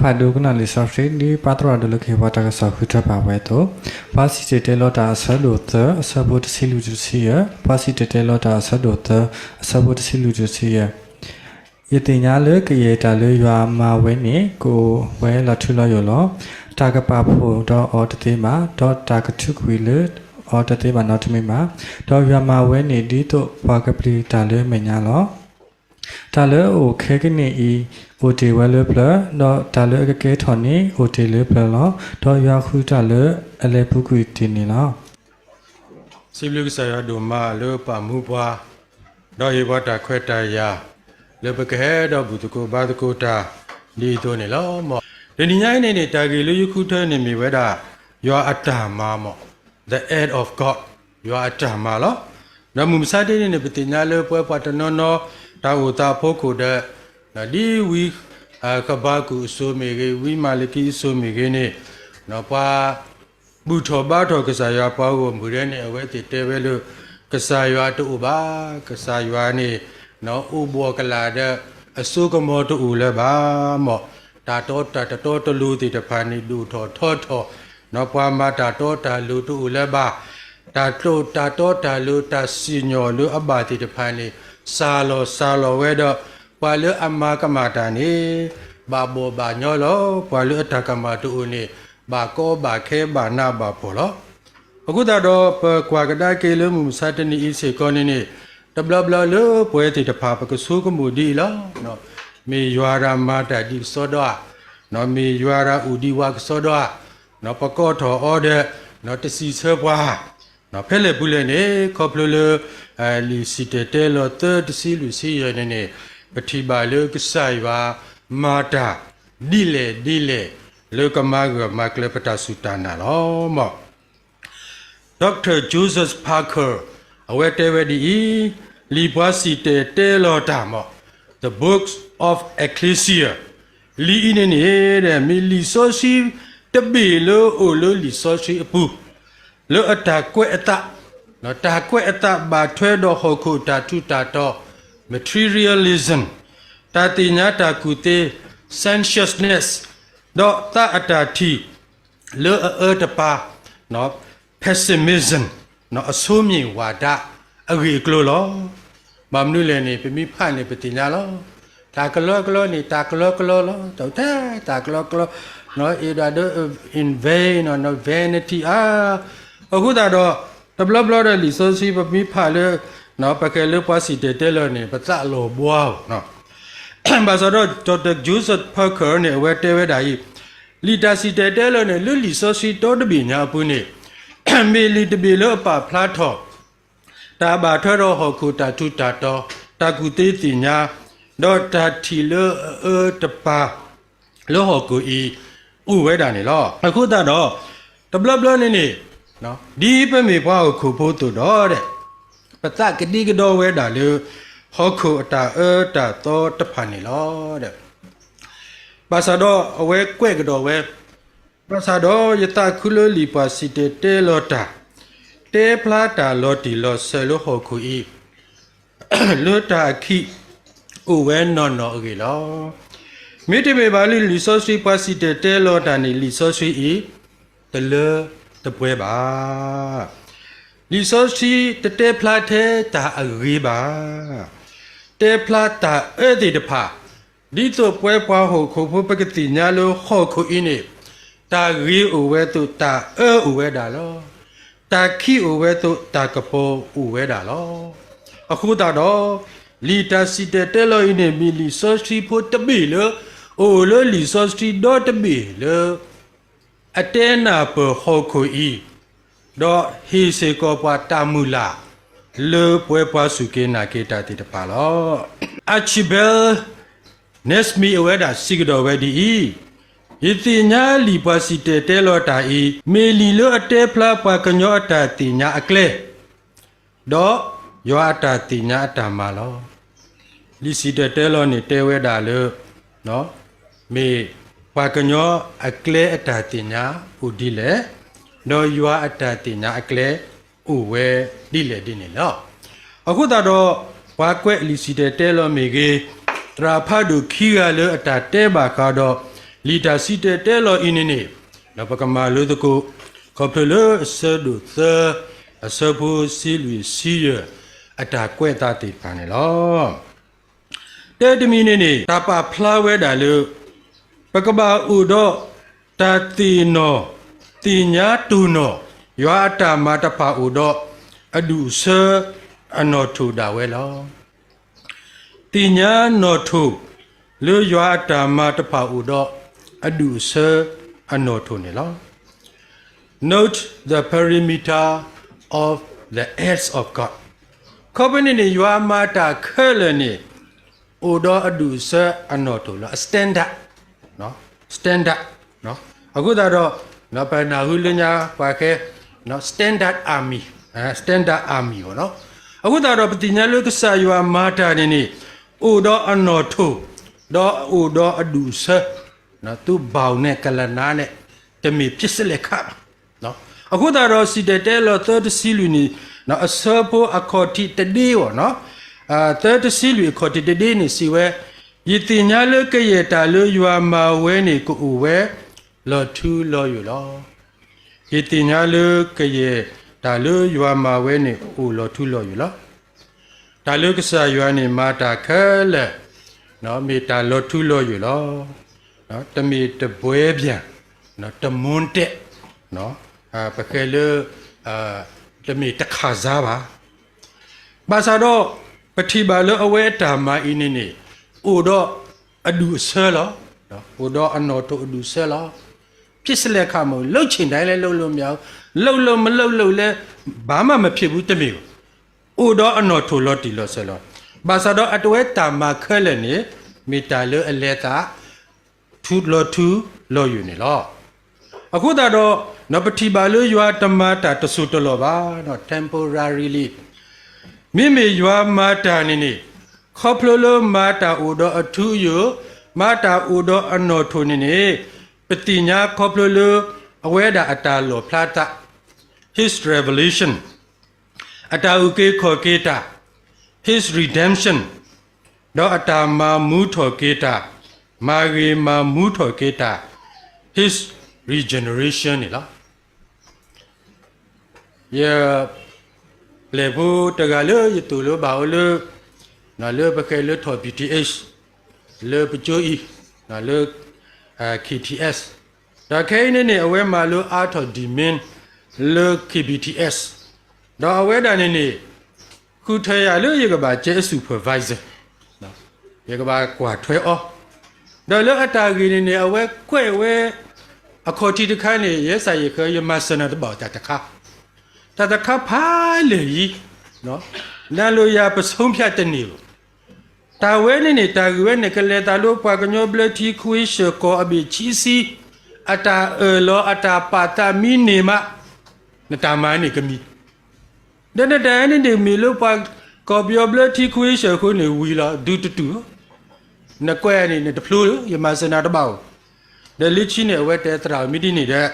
ဖးဒိကနၣ်လံာ်စီဆှံ ဒ်ပၢ်သရၣ်ဒိၣ်လၢကဟ့ၣ်ပှၤတၢ်ကစီၣ်ဃုထၢဖးဝဲအသိး, ပှၤစံၣ်တဲၤတဲလီၤတၢ်အဆၢဒိၣ်သၢ အဆၢဖိတဆံလွံၢ်တုၤတဆံယဲၢ်, ပှၤစံၣ်တဲၤတဲလီၤတၢ်အဆၢဒိၣ်သၢ အဆၢဖိတဆံလွံၢ်တုၤတဆံယဲၢ်. ယသ့ၣ်ညါလၢကယဲၢ်တၢ်လၢယွၤမၤဝဲန့ၣ် ကအိၣ်ဝဲလီၤထူလီၤယိာ်လီၤ. တၢ်ကပာ်ဖှိၣ်ဒီးအီၤတသ့ဘၣ်, ဒီးတၢ်ကထုးကွံာ်လၢအီၤတသ့ဘၣ်နီတမံၤဘၣ်. ဒီးယွၤမၤဝဲန့ၣ်ဒ်သိးပှၤကပျံၤတၢ်လၢမဲာ်ညါလီၤ. တၢ်လၢအအိၣ်ခဲကနံၣ်အံၤ အိၣ်တ့ၢ်ဝဲလၢပျၢၤ, ဒီးတၢ်လၢအကကဲထီၣ်န့ၣ် အိၣ်တ့ၢ်လၢပျၢၤလီၤ. ဒီးယွၤဃုတၢ်လၢအလဲၤပူၤကွံာ်တ့ၢ်န့ၣ်လီၤ. စံးဘျုးကစၢ်ယွၤဒိၣ်မးလၢပာ်မူပှၤ, ဒီးဟ့ၣ်ပှၤတၢ်ခွဲးတၢ်ယာ် လၢပကဟဲဒီးဘူၣ်သကိးဘါသကိးတၢ် ဒ်အသိးန့ၣ်လီၤ. မ်တနံၤညါအံၤန့ၣ်န့ၣ် တၢ်ဂ့ၢ်လၢယဃုထၢန့ၣ်မ့ၢ်ဝဲဒၣ် ယွၤအတၢ်မၤမး, the act of God, ယွၤအတၢ်မၤလီၤ. ဒီးမုၢ်မဆါတနံၤန့ၣ် ပသ့ၣ်ညါလၢပဝဲပှၤတနီၤနီၤ တၢ်အိၣ်သးအဖီခိၣ်ဒီး ဒ်ဝံဃဘးကူာ်အစိၤမ့ၢ်ဂ့ၤ, ဝံမၤလကံအစိၤမ့ၢ်ဂ့ၤန့ၣ် ပှၤ ဘူၣ်ထီၣ်ဘါထီၣ်ကစၢ်ယွၤပှၤဂီၢ်မုၢ်ဒဲးန့ၣ် အဝဲသ့ၣ်တဲဝဲလၢ ကစၢ်ယွၤတအိၣ်ဘၣ်, ကစၢ်ယွၤန့ၣ် အိၣ်ဘှီၣ်ကလာ်ဒီး အစိကမီၤတအိၣ်လၢၤဘၣ်, မ်တၢ်တီတၢ်တတီတလိၤသ့ၣ်တဖၣ်န့ၣ် ဒိၣ်ထီၣ်ထီထီၣ်, ပှၤမၤတၢ်တီတၢ်လိၤတအိၣ်လၢၤဘၣ်, တၢ်တိာ်တၢ်တီတၢ်လိၤ တၢ်စံၣ်ညီၣ်လၢအဘၣ်သ့ၣ်တဖၣ်န့ၣ် စှၤလီၤစှၤလီၤဝဲဒီး ပှၤလၢအမၤကမၣ်တၢ်န့ၣ် ဘၣ်ဘီၣ်ဘၣ်ညီလီၤ. ပှၤလၢအတၢ်ကမၣ်တအိၣ်န့ၣ် ဘၣ်ကီဘၣ်ခဲဘၣ်နးဘၣ်ဖှီၣ်လီၤ. အဃိသတးဒီး ပကွၢ်ကဒါက့ၤလၢမုၢ်မဆါတနံၤအံၤစ့ၢ်ကီးန့ၣ်န့ၣ် တဘျီဘျီလၢပဝဲသ့ၣ်တဖၣ် ပကဆိကမိၣ်ဒ်အံၤလီၤ. မ့ၢ်ယွၤရၤမၤတၢ်ဒ်ကစီဒီဧါ, မ့ၢ်ယွၤရၤအိၣ်ဒံးဝဲကစီဒီဧါ, ပကိးထီၣ်အီၤဒီး တစံးဆၢပှၤ ဖဲလဲၣ်ပူၤလဲၣ်န့ၣ် ခီဖျိလၢ လံာ်စံၣ်တဲၤတဲလီၤသၢတဆံလွံၢ်ဆံယဲၢ်န့ၣ်န့ၣ် ပထံၣ်ဘၣ်လၢကစၢ်ယွၤမၤတၢ် ဒ်လဲၣ်ဒ်လဲၣ် လၢကမၤဂၢၢ်မၤကျၢၤပတၢ်စူၢ်တၢ်နာ်လီၤ. မ် Doctor Joseph Parker အဝဲတဲဝဲဒ်အံၤ, လံာ်ပှၤစံၣ်တဲၤတဲလီၤတၢ် မ် The Books of Ecclesia လံာ်အံၤန့ၣ်န့ၣ် မ့ၢ်လံာ်စီဆှံတဘ့ၣ်လၢအိၣ်လၢလံာ်စီဆှံအပူၤ လၢအတၢ်ကွဲးအသး, တၢ်ကွဲးအသးဘၣ်ထွဲဒီးဟီၣ်ခိၣ်တၢ်ထူးတၢ်တီၤ materialism, တၢ်သ့ၣ်ညါတၢ်ကူၣ်သ့ sensuousness, ဒီးသးအတၢ်ထံၣ်လၢအအၢတပၤ pessimism, အဆိမ့ၣ်ဝးဒးအဂ့ၢ်အကျိၤလီၤ. ဘၣ်မနုၤလဲၣ်န့ၣ် ပမ့ၢ်ဖးန့ၣ် ပသ့ၣ်ညါလီၤ. တၢ်ကလီကလီန့ၣ် တၢ်ကလီကလီလီၤ. တၢ်ထဲတၢ်ကလီကလီ, အ့ၣ်ဒၣ်ဒီး in vain, vanity ဧါ. အဃိသတးဒီး တဘျီဘျီဒီးလံာ်စီဆှံပမ့ၢ်ဖးလၢ ပကဲလၢပှၤစံၣ်တဲၤတဲလီၤန့ၣ် ပသးလီၤဘှါအီၤ ဘၣ်ဆၣ်ဒီး Doctor Joseph Parker န့ၣ် အဝဲတဲဝဲဒၣ်အံၤ, လံာ်တၢ်စံၣ်တဲၤတဲလီၤန့ၣ် လၢလံာ်စီဆှံဒီတဘ့ၣ်ညါအပူၤန့ၣ် မ့ၢ်လံာ်တဘ့ၣ်လၢအပာ်ဖျါထီၣ် တၢ်ဘၣ်ထွဲဒီးဟီၣ်ခိၣ်တၢ်ထူးတၢ်တီၤ, တၢ်ကူၣ်သ့သ့ၣ်ညါ, ဒီးတၢ်ထံၣ်လၢအအၢတပၤ လၢဟီၣ်ခိၣ်အံၤ အိၣ်ဝဲဒၣ်န့ၣ်လီၤ. အဃိသတးဒီး တဘျီဘျီန့ၣ်န့ၣ် ဒ်ပမ့ၢ်ပှၤဟီၣ်ခိၣ်ဖိအသိးဒီး ပသးကဒံကဒါဝဲဒၣ်လၢ ဟီၣ်ခိၣ်အတၢ်အၢတၢ်သီတဖၣ်န့ၣ်လီၤ. ဘၣ်ဆၣ်ဒီးအဝဲကွဲးကဒီးဝဲ, ဘၣ်ဆၣ်ဒီးယသးခုလၢလံာ်ပှၤစံၣ်တဲၤတဲလီၤတၢ် တဲဖျါတၢ်လီၤတံၢ်လီၤဆဲးလၢဟီၣ်ခိၣ်အံၤ လၢတၢ်အခံး အိၣ်ဝဲနီၢ်နီၢ်အဂ့ၢ်လီၤ. မ့တမ့ၢ်ဘၣ်လၢလံာ်စီဆှံပှၤစံၣ်တဲၤတဲလီၤတၢ်န့ၣ် လံာ်စီဆှံအံၤ တလၢတပှဲၤဘၣ်. လံာ်စီဆှံတတဲဖျါထဲတၢ်အဂ့ၤဘၣ်. တဲဖျါတၢ်အၢသ့ၣ်တဖၣ် ဒ်သိးပဝဲပှၤဟီၣ်ခိၣ်ဖိပကသ့ၣ်ညါလၢဟီၣ်ခိၣ်အံၤန့ၣ် တၢ်ဂ့ၤအိၣ်ဝဲအသိး တၢ်အၢအိၣ်ဝဲဒၣ်လီၤ. တၢ်ခံးအိၣ်ဝဲအသိး တၢ်ကပီၤအိၣ်ဝဲဒၣ်လီၤ. အဃိသတးဒီး လံာ်တၢ်စံၣ်တဲၤတဲလီၤအံၤန့ၣ် မ့ၢ်လံာ်စီဆှံဖိတဘ့ၣ်လၢ အိၣ်လၢလံာ်စီဆှံဒီတဘ့ၣ်လၢ အတဲနၢ်ပၢၢ်ဟီၣ်ခိၣ်အံၤ ဒီးဟ့ၣ်စ့ၢ်ကီးပှၤတၢ်မုၢ်လၢ် လၢပဝဲပှၤစူၢ်က့ၤနာ်က့ၤတၢ်သ့ၣ်တဖၣ်လီၤ. Archibald Nesby အဝဲဒၣ်စံးကဒီးဝဲဒ်အံၤ, ယသ့ၣ်ညါလံာ်ပှၤစံၣ်တဲၤတဲလီၤတၢ်အံၤ မ့ၢ်လံာ်လၢအတဲဖျါပှၤကညီအတၢ်သ့ၣ်ညါအကျဲ ဒီးယွၤအတၢ်သ့ၣ်ညါအတၢ်မၤလီၤ. လံာ်စံၣ်တဲၤတဲလီၤန့ၣ်တဲဝဲဒၣ်လၢ မ့ၢ်ပှၤကညီအကျဲအတၢ်သ့ၣ်ညါအိၣ်ဒ်လဲၣ်, ဒီးယွၤအတၢ်သ့ၣ်ညါအကျဲအိၣ်ဝဲဒ်လဲၣ်ဒ်န့ၣ်လီၤ. အဃိသတးဒီး ပှၤကွဲးလံာ်စံၣ်တဲၤတဲလီၤမ့ၢ်ဂ့ၤ, သရၣ်ဖးဒိၣ်ခံဂၤလၢအတၢ်တဲဘၣ်ဃးဒီး လံာ်တၢ်စံၣ်တဲၤတဲလီၤအံၤန့ၣ်န့ၣ်, ဒီးပကမၤလိသကိး ခီဖျိလၢအဆၢဒိၣ်သၢ အဆၢဖိတဆံလွံၢ် တဆံယဲၢ် အတၢ်ကွဲးအသးသ့ၣ်တဖၣ်န့ၣ်လီၤ. တၢတမံၤန့ၣ်န့ၣ် တၢ်ပာ်ဖျါဝဲဒၣ်လၢ ပကဘၣ်အိၣ်ဒီးတၢ်သ့ၣ်နီၣ် သ့ၣ်ညါတိၢ်နီၣ် ယွၤအတၢ်မၤတဖၣ်အိၣ်ဒီးအဒူၣ်အဆၢအနီၣ်ထိၣ်ဒၣ်ဝဲလီၤ. သ့ၣ်ညါနီၣ်ထိၣ် လၢယွၤအတၢ်မၤတဖၣ်အိၣ်ဒီးအဒူၣ်အဆၢအနီၣ်ထိၣ်န့ၣ်လီၤ. Note the perimeter of the acts of God. ခီဖျိန့ၣ်န့ၣ် ယွၤမၤတၢ်ခဲလၢာ်န့ၣ် အိၣ်ဒီးအဒူၣ်အဆၢအနီၣ်ထိၣ်လီၤ. standard, standard. အဃိသတးဒီး ပနၢ်ဟူလၢညါပှၤဃဲ standard army, standard army အဃိသတးဒီး ပသ့ၣ်ညါလၢကစၢ်ယွၤမၤတၢ်န့ၣ်န့ၣ် အိၣ်ဒီးအနီၣ်ထိၣ် ဒီးအိၣ်ဒီးအဒူၣ်အဆၢ သူဘၣ်နဲၣ်ကလနါနဲၣ် တမ့ၢ်ဖြစ်စလဲခါဘၣ်. အဃိသတးဒီး စံၣ်တဲၤတဲလီၤသၢတဆံလွံၢ်န့ၣ် အဆၢဖိအခီၣ်ထံးတဒ့အီၤ, သၢတဆံလွံၢ်အခီၣ်ထံးတဒ့န့ၣ်စံးဝဲ, ယသ့ၣ်ညါလၢကယဲၢ်တၢ်လၢယွၤမၤဝဲန့ၣ်ကအိၣ်ဝဲလီၤထူလီၤယိာ်လီၤ. ယသ့ၣ်ညါလၢကယဲၢ်တၢ်လၢယွၤမၤဝဲန့ၣ်အိၣ်လီၤထူလီၤယိာ်လီၤ. တၢ်လၢကစၢ်ယွၤန့ၣ်မၤတၢ်ခဲလၢာ် မ့ၢ်တၢ်လီၤထူလီၤယိာ်လီၤ. တမ့ၢ်တဘှဲဘၣ်, တမူတဲာ်, ပဃဲလၢ တမ့ၢ်တခးစါဘၣ်. ဘၣ်ဆၣ်ဒီး ပထံၣ်ဘၣ်လၢအဝဲအတၢ်မၤအံၤန့ၣ်န့ၣ် အိၣ်ဒီးအဒူၣ်အဆၢလီၤ. အိၣ်ဒီးအနီၣ်ထိၣ်အဒူၣ်အဆၢလီၤ. ဖြစ်စလဲခါမ့ၢ် လုပ်ချင်တိုင်းလည်းလုပ်လို့မရဘူး, လုပ်လို့မလုပ်လို့လည်း ဘာမှမဖြစ်ဘူး တမ့ၢ်ဘၣ်. အိၣ်ဒီးအနီၣ်ထိၣ်လီၤတံၢ်လီၤဆဲးလီၤ. ဘၣ်ဆၣ်ဒီးအတဝဲတၢ်မၤခဲလၢာ်န့ၣ် မ့ၢ်တၢ်လၢအလဲၤသး ထူလီၤထူလီၤယိာ်န့ၣ်လီၤ. အဃိသတးဒီး ပထံၣ်ဘၣ်လၢယွၤတမၤတၢ်တစိၢ်တလီၢ်ဘၣ်, temporarily မ့မ့ၢ်ယွၤမၤတၢ်န့ၣ်န့ၣ် ခီဖျိလၢမၤတၢ်အိၣ်ဒီးအထူအယိာ်, မၤတၢ်အိၣ်ဒီးအနီၣ်ထိၣ်န့ၣ်န့ၣ် ပသ့ၣ်ညါခီဖျိလၢအဝဲဒၣ်အတၢ်လီၣ်ဖျါသး his revelation, အတၢ်အုၣ်က့ၤခီၣ်က့ၤတၢ် his redemption, ဒီးအတၢ်မၤမူထီၣ်က့ၤတၢ်, မၤဂ့ၤမၤမူထီၣ်က့ၤတၢ် his regeneration န့ၣ်လီၤ. ယပျဲၢ်ဖိတဂၤလၢယသိၣ်လိဘၣ်အီၤလၢ လၢပဃဲလၢထီၣ် B T H လၢပကၠိအံၤ လၢ K T S, ဒီးခဲအံၤန့ၣ်န့ၣ် အဝဲမၤလၢအါထီၣ် admin လၢ K B T S, ဒီးအဝဲဒၣ်န့ၣ်န့ၣ် ဃုထၢယၤလၢယကဘၣ်ကဲ supervisor, ယကဘၣ်ကွၢ်ထွဲအီၤ, ဒီးလၢအတၢ်ဂ့ၢ်န့ၣ်န့ၣ် အဝဲကွဲးဝဲ အခီၣ်ထံးတခါန့ၣ် ယဲစၢ်ယဲဃၢ ယမၤစၢၤနၤတဘၣ်အီၤတၢ်တခါ, တၢ်တခါဖးလဲၢ်ယံၤ, နၤလိာ်ယၤပ ဆုံးဖြတ် တန့ၢ်ဘၣ်. တၢ်ဝဲန့ၣ်န့ၣ် တၢ်ဂ့ၢ်ဝဲန့ၣ် ကလဲၤသးလၢပှၤကညီဘျၢထံခွံဆၢၣ်ကီၢ်အဘ့ၣ်ခံဆံ, အတၢ်အၢၣ်လီၤအတၢ်ပာ်သးမံန့ၢ်မး, နတၢ်မၤန့ၣ်ကမံၤ ဒီးနတၢ်အံၤန့ၣ်န့ၣ် မ့ၢ်လၢပှၤကီၢ်ပယီၤဘျၢထံခွံဆၢၣ်အဃိန့ၣ် ဝံၤလီၤ ဒုးတတုာ်, နကွဲးန့ၣ် နတဖျိလၢ ယမၤစၢၤနၤတဘၣ်ဧိၤ, ဒီးလၢခံန့ၣ် အဝဲတဲသရၣ်မ့ၢ်ဒ်န့ၣ်ဒီး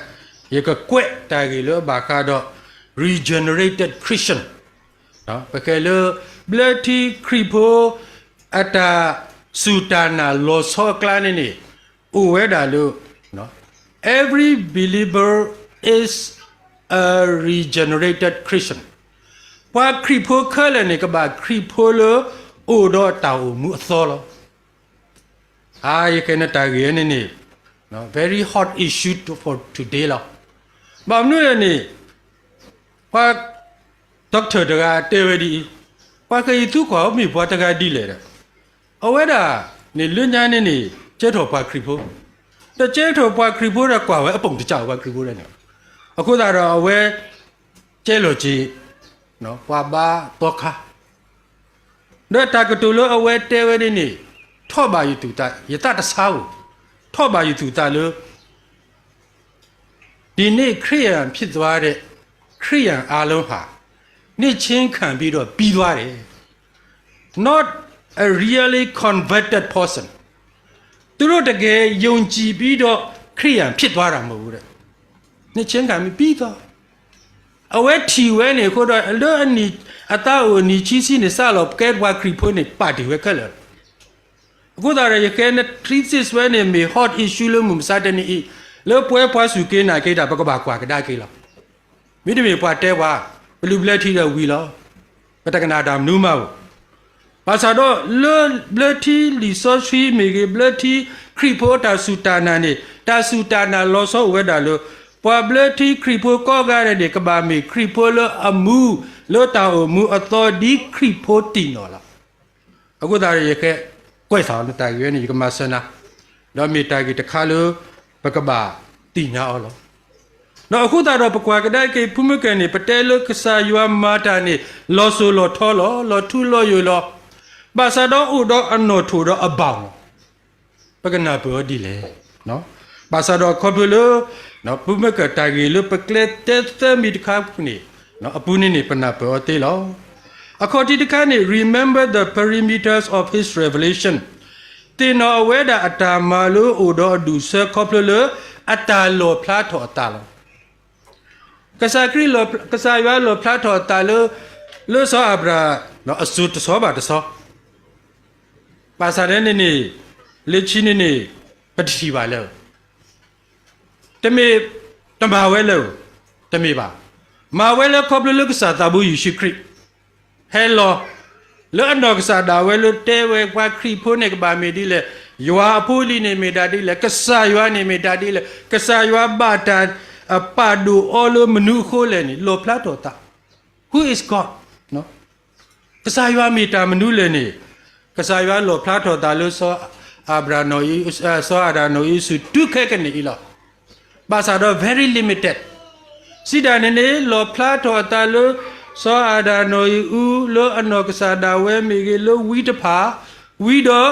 ယကကွဲးတၢ်ဂ့ၢ်လၢအဘၣ်ဃးဒီး regenerated Christian, ပဃဲလၢ ဘျၢထံခရံာ်ဖိ အတၢ်စူၢ်တၢ်နာ်လီၤဆီအကျါန့ၣ်န့ၣ် အိၣ်ဝဲဒၣ်လၢ every believer is a regenerated Christian. ပှၤခရံာ်ဖိခဲလၢာ်န့ၣ် ကဘၣ်ခရံာ်ဖိလၢအိၣ်ဒီးတၢ်အိၣ်မူအသီလီၤ. အါ ယကဲနတၢ်ဂ့ၢ်န့ၣ်န့ၣ် very hot issue for today လီၤ. ဘၣ်မနုၤလဲၣ်န့ၣ် ပှၤ doctor တဂၤတဲဝဲဒ်အံၤ, ပှၤဃ့ၢ်အံၤသူကွၢ်အီၤမ့ၢ်ပှၤတဂၤဒ်လဲၣ်ဒီး အဝဲဒၣ်န့ၣ်လၢညါန့ၣ်န့ၣ် ကဲထီၣ်ပှၤခရံာ်ဖိ, ဒီးကဲထီၣ်ပှၤခရံာ်ဖိဒီးကွၢ်ဝဲအပိာ်တကးပှၤခရံာ်ဖိဒီးန့ၣ်, အဃိသတးဒီးအဝဲ ကဲလီၤက့ၤ ပှၤဘါသီခါ ဒီးတၢ်ကတိၤလၢအဝဲတဲဝဲန့ၣ်န့ၣ် ထီၣ်ဘၣ်ယသူၣ်သး ယသးတဆါဧိၤ, ထီၣ်ဘၣ်ယသူၣ်သးလၢ ဒီနေ့ခရစ်ယာန်ဖြစ်သွားတဲ့ ခရစ်ယာန်အားလုံးဟာ နှစ်ချင်းခံပြီးတော့ပြီးသွားတယ်. Not a really converted person. သူတို့တကယ်ယုံကြည်ပြီးတော့ ခရစ်ယာန်ဖြစ်သွားတာမဟုတ်ဘူးတဲ့. နှစ်ချင်းခံပြီးပြီးသွား အဝဲထံၣ်ဝဲန့ၣ်အဃိဒီး လၢအနံၣ် အသးအိၣ်အနံၣ်ဆံဆံန့ၣ် စးလီၤကဲပှၤခရံာ်ဖိန့ၣ် ပာ်တ့ၢ်ဝဲခဲလၢာ်လီၤ. အဃိသတးဒီး ယဃဲန thesis ဝဲန့ၣ် မ့ၢ် hot issue လၢမုၢ်မဆါတနံၤအံၤ, လၢပှၤပှၤစူၢ်က့ၤနာ်က့ၤတၢ် ပကဘၣ်ကွၢ်ကဒါက့ၤလီၤ. မ့တမ့ၢ်ပှၤတဲပှၤ, ပလူၤဘျၢထံဒီးဝံၤလီၤ. ပတကနၣ်တၢ်မနုၤမးဧိၤ. ဘၣ်ဆၣ်ဒီးလၢဘျၢထံလံာ်စီဆှံမ့ၢ်ဂ့ၤ, ဘျၢထံခရံာ်ဖိတၢ်စူၢ်တၢ်နာ်န့ၣ်, တၢ်စူၢ်တၢ်နာ်လီၤဆီအိၣ်ဝဲဒၣ်လၢ ပှၤဘျၢထံခရံာ်ဖိကိးဂၤဒဲးန့ၣ် ကဘၣ်မ့ၢ်ခရံာ်ဖိလၢအမူ, လၢတၢ်အိၣ်မူအသီဒ်ခရံာ်ဖိတံၢ်နီၢ်လီၤ. အဃိသတးဒီး ယကကွဲးစးလၢတၢ်ဂ့ၢ်ဝဲန့ၣ် ယကမၤစၢၤနၤ, ဒီးမ့ၢ်တၢ်ဂ့ၢ်တခါလၢ ပကဘၣ်သ့ၣ်ညါအီၤလီၤ. ဒီးအဃိသတးဒီး ပကွၢ်ကဒါက့ၤ ဖုမုၢ်ကၢၢ်န့ၣ် ပတဲလၢကစၢ်ယွၤမၤတၢ်န့ၣ် လီၤစိၤလီၤထီလီၤ, လီၤထူလီၤယိာ်လီၤ. ဘၣ်ဆၣ်ဒီးအိၣ်ဒီးအနီၣ်ထိၣ်ဒီးအဘၣ်မး ပကနၢ်ပၢၢ်အီၤဒ်လဲၣ်. ဘၣ်ဆၣ်ဒီးခီဖျိလၢ ဖုမုၢ်ကၢၢ်တၢ်ဂ့ၢ်လၢပကျဲတဲသၢမံၤတခါန့ၣ် အပူၤန့ၣ်န့ၣ် ပနၢ်ပၢၢ်အီၤသ့လီၤ. အခီၣ်ထံးတခါန့ၣ် remember the perimeters of his revelation, သ့ၣ်နီၣ်အဝဲဒၣ်အတၢ်မၤလၢအိၣ်ဒီးအဒူၣ်အဆၢခီဖျိလၢ အတၢ်လီၣ်ဖျါထီၣ်အသးလီၤ. ကစၢ်ခရံာ်လီၤ, ကစၢ်ယွၤလီၣ်ဖျါထီၣ်အသးလၢ လၢစီၤအၤဘြၤဟၣ်အစိၤတဆီဘၣ်တဆီ, ဘၣ်ဆၣ်န့ၣ်န့ၣ် လၢခံန့ၣ်န့ၣ် ပတထံၣ်ဘၣ်လၢ တမ့ၢ်တမၤဝဲလၢ တမ့ၢ်ဘၣ်. မၤဝဲလၢခီဖျိလၢကစၢ်သးဘိယ့ၣ်ၡူးခရံာ် ဟဲလီၤ လၢအနီၢ်ကစၢ်ဒၣ်ဝဲလၢတဲဝဲပှၤခရံာ်ဖိန့ၣ်ကဘၣ်မ့ၢ်ဒ်လဲၣ်, ယွၤအဖိအလံၤန့ၣ်မ့ၢ်ဒၣ်ဒ်လဲၣ်, ကစၢ်ယွၤန့ၣ်မ့ၢ်ဒၣ်ဒ်လဲၣ်, ကစၢ်ယွၤဘၣ်တၢ်အပာ်ဒိၣ်အီၤလၢမနုၤအဃိလဲၣ်န့ၣ် လီၣ်ဖျါထီၣ်သး Who is God? ကစၢ်ယွၤမ့ၢ်တၢ်မနုၤလဲၣ်န့ၣ်, ကစၢ်ယွၤလီၣ်ဖျါထီၣ်သးလၢ စီၤအၤဒၣ်နီၣ်အံၤ, စီၤအၤဒၣ်နီၣ်အံၤဆူၣ်တုၤခဲကနံၣ်အံၤလီၤ. ဘၣ်ဆၣ်ဒီး very limited စံးတၢ်န့ၣ်န့ၣ် လီၣ်ဖျါထီၣ်အသးလၢ စီၤအၤဒၣ်နီၣ်အံၤအူ လၢအနီၢ်ကစၢ်ဒၣ်ဝဲမ့ၢ်ဂ့ၤ လၢဝံတဖၣ်, ဝံဒီး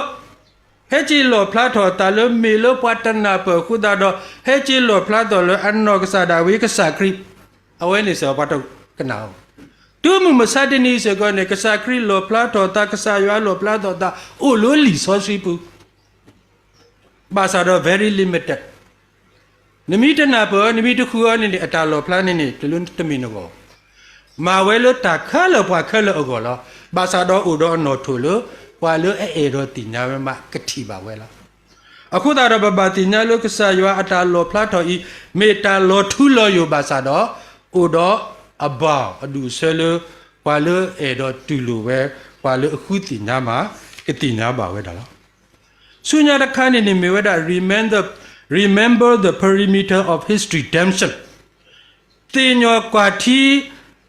ဟဲက့ၤလီၣ်ဖျါထီၣ်အသးလၢမ့ၢ်လၢပှၤတနၢ်ပၢၢ်အဃိသတးဒီး ဟဲက့ၤလီၣ်ဖျါထီၣ်လၢအနီၢ်ကစၢ်ဒၣ်ဝဲကစၢ်ခရံာ်, အဝဲန့ၣ်စ့ၢ်ကီးပှၤတကနၣ်အီၤ. တုၤမုၢ်မဆါတနံၤစ့ၢ်ကီးန့ၣ် ကစၢ်ခရံာ်လီၣ်ဖျါထီၣ်သး, ကစၢ်ယွၤလီၣ်ဖျါထီၣ်သး အိၣ်လၢလံာ်စီဆှံပူၤ ဘၣ်ဆၣ်ဒီး very limited. နမ့ၢ်တနၢ်ပၢၢ်အီၤ နမ့ၢ်တဃုအီၤန့ၣ်န့ၣ် အတၢ်လီၣ်ဖျါန့ၣ်န့ၣ် တလၢတမ့ၢ်နဂီၢ်, မၤဝဲလၢတၢ်ခဲလၢာ်ပှၤခဲလၢာ်အဂီၢ်လီၤ. ဘၣ်ဆၣ်ဒီးအိၣ်ဒီးအနီၣ်ထိၣ်လၢ ပှၤလၢအအဲၣ်ဒိးသ့ၣ်ညါဝဲမး ကထံၣ်ဘၣ်ဝဲလီၤ. အဃိသတးဒီး ပဘၣ်သ့ၣ်ညါလၢကစၢ်ယွၤအတၢ်လီၣ်ဖျါထီၣ်အံၤ မ့ၢ်တၢ်လီၤထူလီၤယိာ်ဘၣ်ဆၣ်ဒီး အိၣ်ဒီးအဘၣ်အဒူၣ်အဆၢလၢ ပှၤလၢအအဲၣ်ဒိးတူၢ်လိာ်ဝဲ, ပှၤလၢအဃုသ့ၣ်ညါမး ကသ့ၣ်ညါဘၣ်ဝဲဒၣ်လီၤ. ဆူညါတခါန့ၣ်န့ၣ်မ့ၢ်ဝဲဒၣ် remember, remember the perimeter of his redemption. သ့ၣ်နီၣ်ကွၢ်ထံ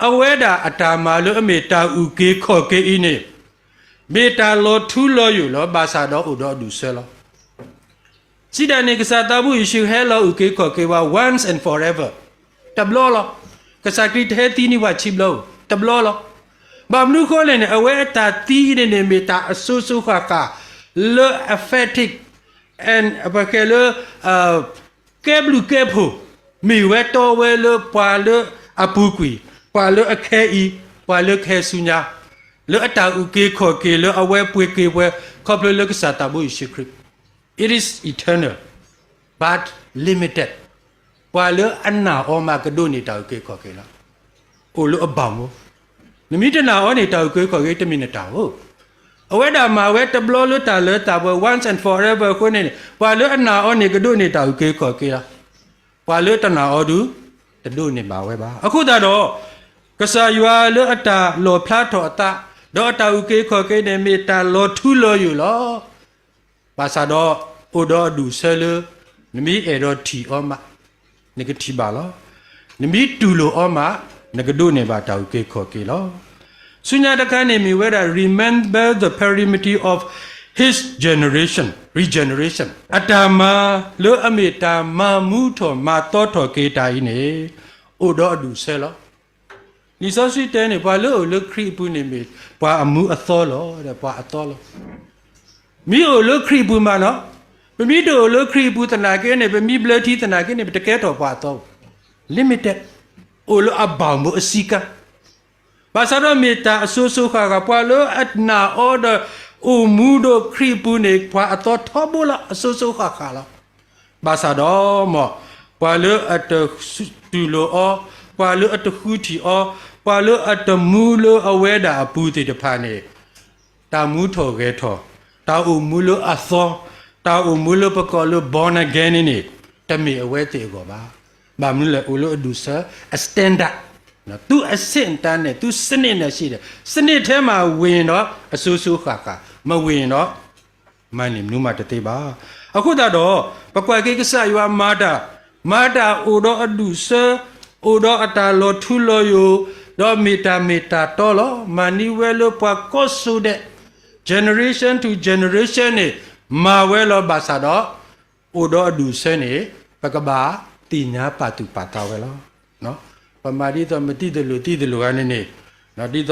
အဝဲဒၣ်အတၢ်မၤလၢအမ့ၢ်တၢ်အုၣ်က့ၤခီၣ်က့ၤအံၤန့ၣ် မ့ၢ်တၢ်လီၤထူလီၤယိာ်လီၤ. ဘၣ်ဆၣ်ဒီးအိၣ်ဒီးအဒူၣ်အဆၢလီၤ. စံးတၢ်န့ၣ် ကစၢ်သးဘိယ့ၣ်ၡူးဟဲလီၤအုၣ်က့ၤခီၣ်က့ၤပှၤ once and forever, တဘျီလီၤ. ကစၢ်ခရံာ်တဟဲသံန့ၢ်ပှၤခံဘျီဧိၤ, တဘျီလီၤ. ဘၣ်မနုၤအဃိလဲၣ်န့ၣ် အဝဲအတၢ်သံအံၤန့ၣ်န့ၣ် မ့ၢ်တၢ်အစိၤစိၤဃၣ်ဃၣ် လၢ effective and ပကဲလၢ ကဲဘျုးကဲဖှိၣ် မ့ၢ်ဝဲတီဝဲလၢပှၤလၢအပူၤကွံာ်, ပှၤလၢအခဲအံၤ, ပှၤလၢကဟဲဆူညါ, လၢအတၢ်အုၣ်က့ၤခီၣ်က့ၤလၢအဝဲပှ့ၤက့ၤပှၤ ခီဖျိလၢကစၢ်သးဘိယ့ၣ်ၡူးခရံာ်, it is eternal but limited. ပှၤလၢအနာ်အီၤမးကဒိးန့ၢ်တၢ်အုၣ်က့ၤခီၣ်က့ၤလီၤ. အိၣ်လၢအဘၣ်မူ, နမ့ၢ်တနာ်အီၤန့ၣ် တၢ်အုၣ်က့ၤခီၣ်က့ၤတမ့ၢ်နတၢ်အိၣ်. အဝဲဒၣ်မၤဝဲတဘျီလၢတၢ်လၢတၢ်ပှဲၤ once and forever အဃိန့ၣ်န့ၣ် ပှၤလၢအနာ်အီၤန့ၣ် ကဒိးန့ၢ်တၢ်အုၣ်က့ၤခီၣ်က့ၤလီၤ. ပှၤလၢတနာ်အီၤဒုး တဒိးန့ၢ်ဘၣ်ဝဲဘၣ်. အဃိသတးဒီး ကစၢ်ယွၤလၢအတၢ်လီၣ်ဖျါထီၣ်အသး ဒီးအတၢ်အုၣ်က့ၤခီၣ်က့ၤန့ၣ် မ့ၢ်တၢ်လီၤထူလီၤယိာ်လီၤ. ဘၣ်ဆၣ်ဒီး အိၣ်ဒီးအဒူၣ်အဆၢလၢ နမ့ၢ်အဲၣ်ဒိးထံၣ်အီၤမး နကထံၣ်ဘၣ်လီၤ. နမ့ၢ်တူၢ်လိာ်အီၤမး နကဒိးန့ၢ်ဘၣ်တၢ်အုၣ်က့ၤခီၣ်က့ၤလီၤ. ဆူညါတခါန့ၣ်မ့ၢ်ဝဲဒၣ် remember the perimeter of his generation, regeneration. အတၢ်မၤလၢအမ့ၢ်တၢ်မၤမူထီၣ်မၤသီထီၣ်က့ၤတၢ်အံၤန့ၣ် အိၣ်ဒီးအဒူၣ်အဆၢလီၤ. လံာ်စီဆှံတဲန့ၣ် ပှၤလၢအအိၣ်လၢခရံာ်အပူၤန့ၣ်မ့ၢ် ပှၤအမူအသီလီၤ, ဒီးပှၤအသီလီၤ. မ့ၢ်အိၣ်လၢခရံာ်အပူၤမးနီၤ, ပမ့ၢ်တအိၣ်လၢခရံာ်အပူၤသနာ်က့န့ၣ် ပမ့ၢ်ဘျၢထံသနာ်က့န့ၣ် ပတကဲထီၣ်ပှၤအသီ, limited, အိၣ်လၢအဘၣ်မူအစည်းကမ်း ဘၣ်ဆၣ်ဒီးမ့ၢ်တၢ်အစိၤစိၤဃၣ်ဃၣ် ပှၤလၢအနာ်အီၤဒီး အိၣ်မူဒီးခရံာ်အပူၤန့ၣ် ပှၤအသီထီဘိလီၤ, အစိၤစိၤဃၣ်ဃၣ်လီၤ. ဘၣ်ဆၣ်ဒီးမ့ၢ် ပှၤလၢအတတူၢ်လိာ်အီၤ, ပှၤလၢအတဃုထံၣ်အီၤ, ပှၤလၢအတမူလၢအဝဲဒၣ်အပူၤသ့ၣ်တဖၣ်န့ၣ် တၢ်မူထီၣ်ဂဲၤထီၣ် တၢ်အိၣ်မူလၢအသီ, တၢ်အိၣ်မူလၢပကိးလၢ born again န့ၣ်န့ၣ် တမ့ၢ်အဝဲသ့ၣ်အဂီၢ်ဘၣ်. ဘၣ်မနုၤလဲၣ် အိၣ်လၢအဒူၣ်ဆၢအ standard, သုအဆင့်အတန်းန့ၣ် သုစနစ်နဲ့ရှိတယ်, စနစ်ထဲမှာဝင်ရင်တော့ အစိစိဃၣ်ဃၣ်, မဝင်ရင်တော့ မၤန့ၢ်မနုၤမးတသ့ဘၣ်. အဃိသတးဒီး ပကွၢ်က့ၤကစၢ်ယွၤမၤတၢ်, မၤတၢ်အိၣ်ဒီးအဒူၣ်ဆၢ, အိၣ်ဒီးအတၢ်လီၤထူလီၤယိာ်, ဒီးမ့ၢ်တၢ်မ့ၢ်တၢ်တီလီၤ. မၤန့ၢ်ဝဲလၢပှၤကိးစိၤဒဲး, generation to generation န့ၣ် မၤဝဲလီၤဘၣ်ဆၣ်ဒီး အိၣ်ဒီးအဒူၣ်ဆၢန့ၣ် ပကဘၣ်သ့ၣ်ညါပာ်သူၣ်ပာ်သးဝဲလီၤ. ပမၤဒ်သိးမသိသလိၤသံသလိၤဂၤန့ၣ်န့ၣ်, ဒ်သိး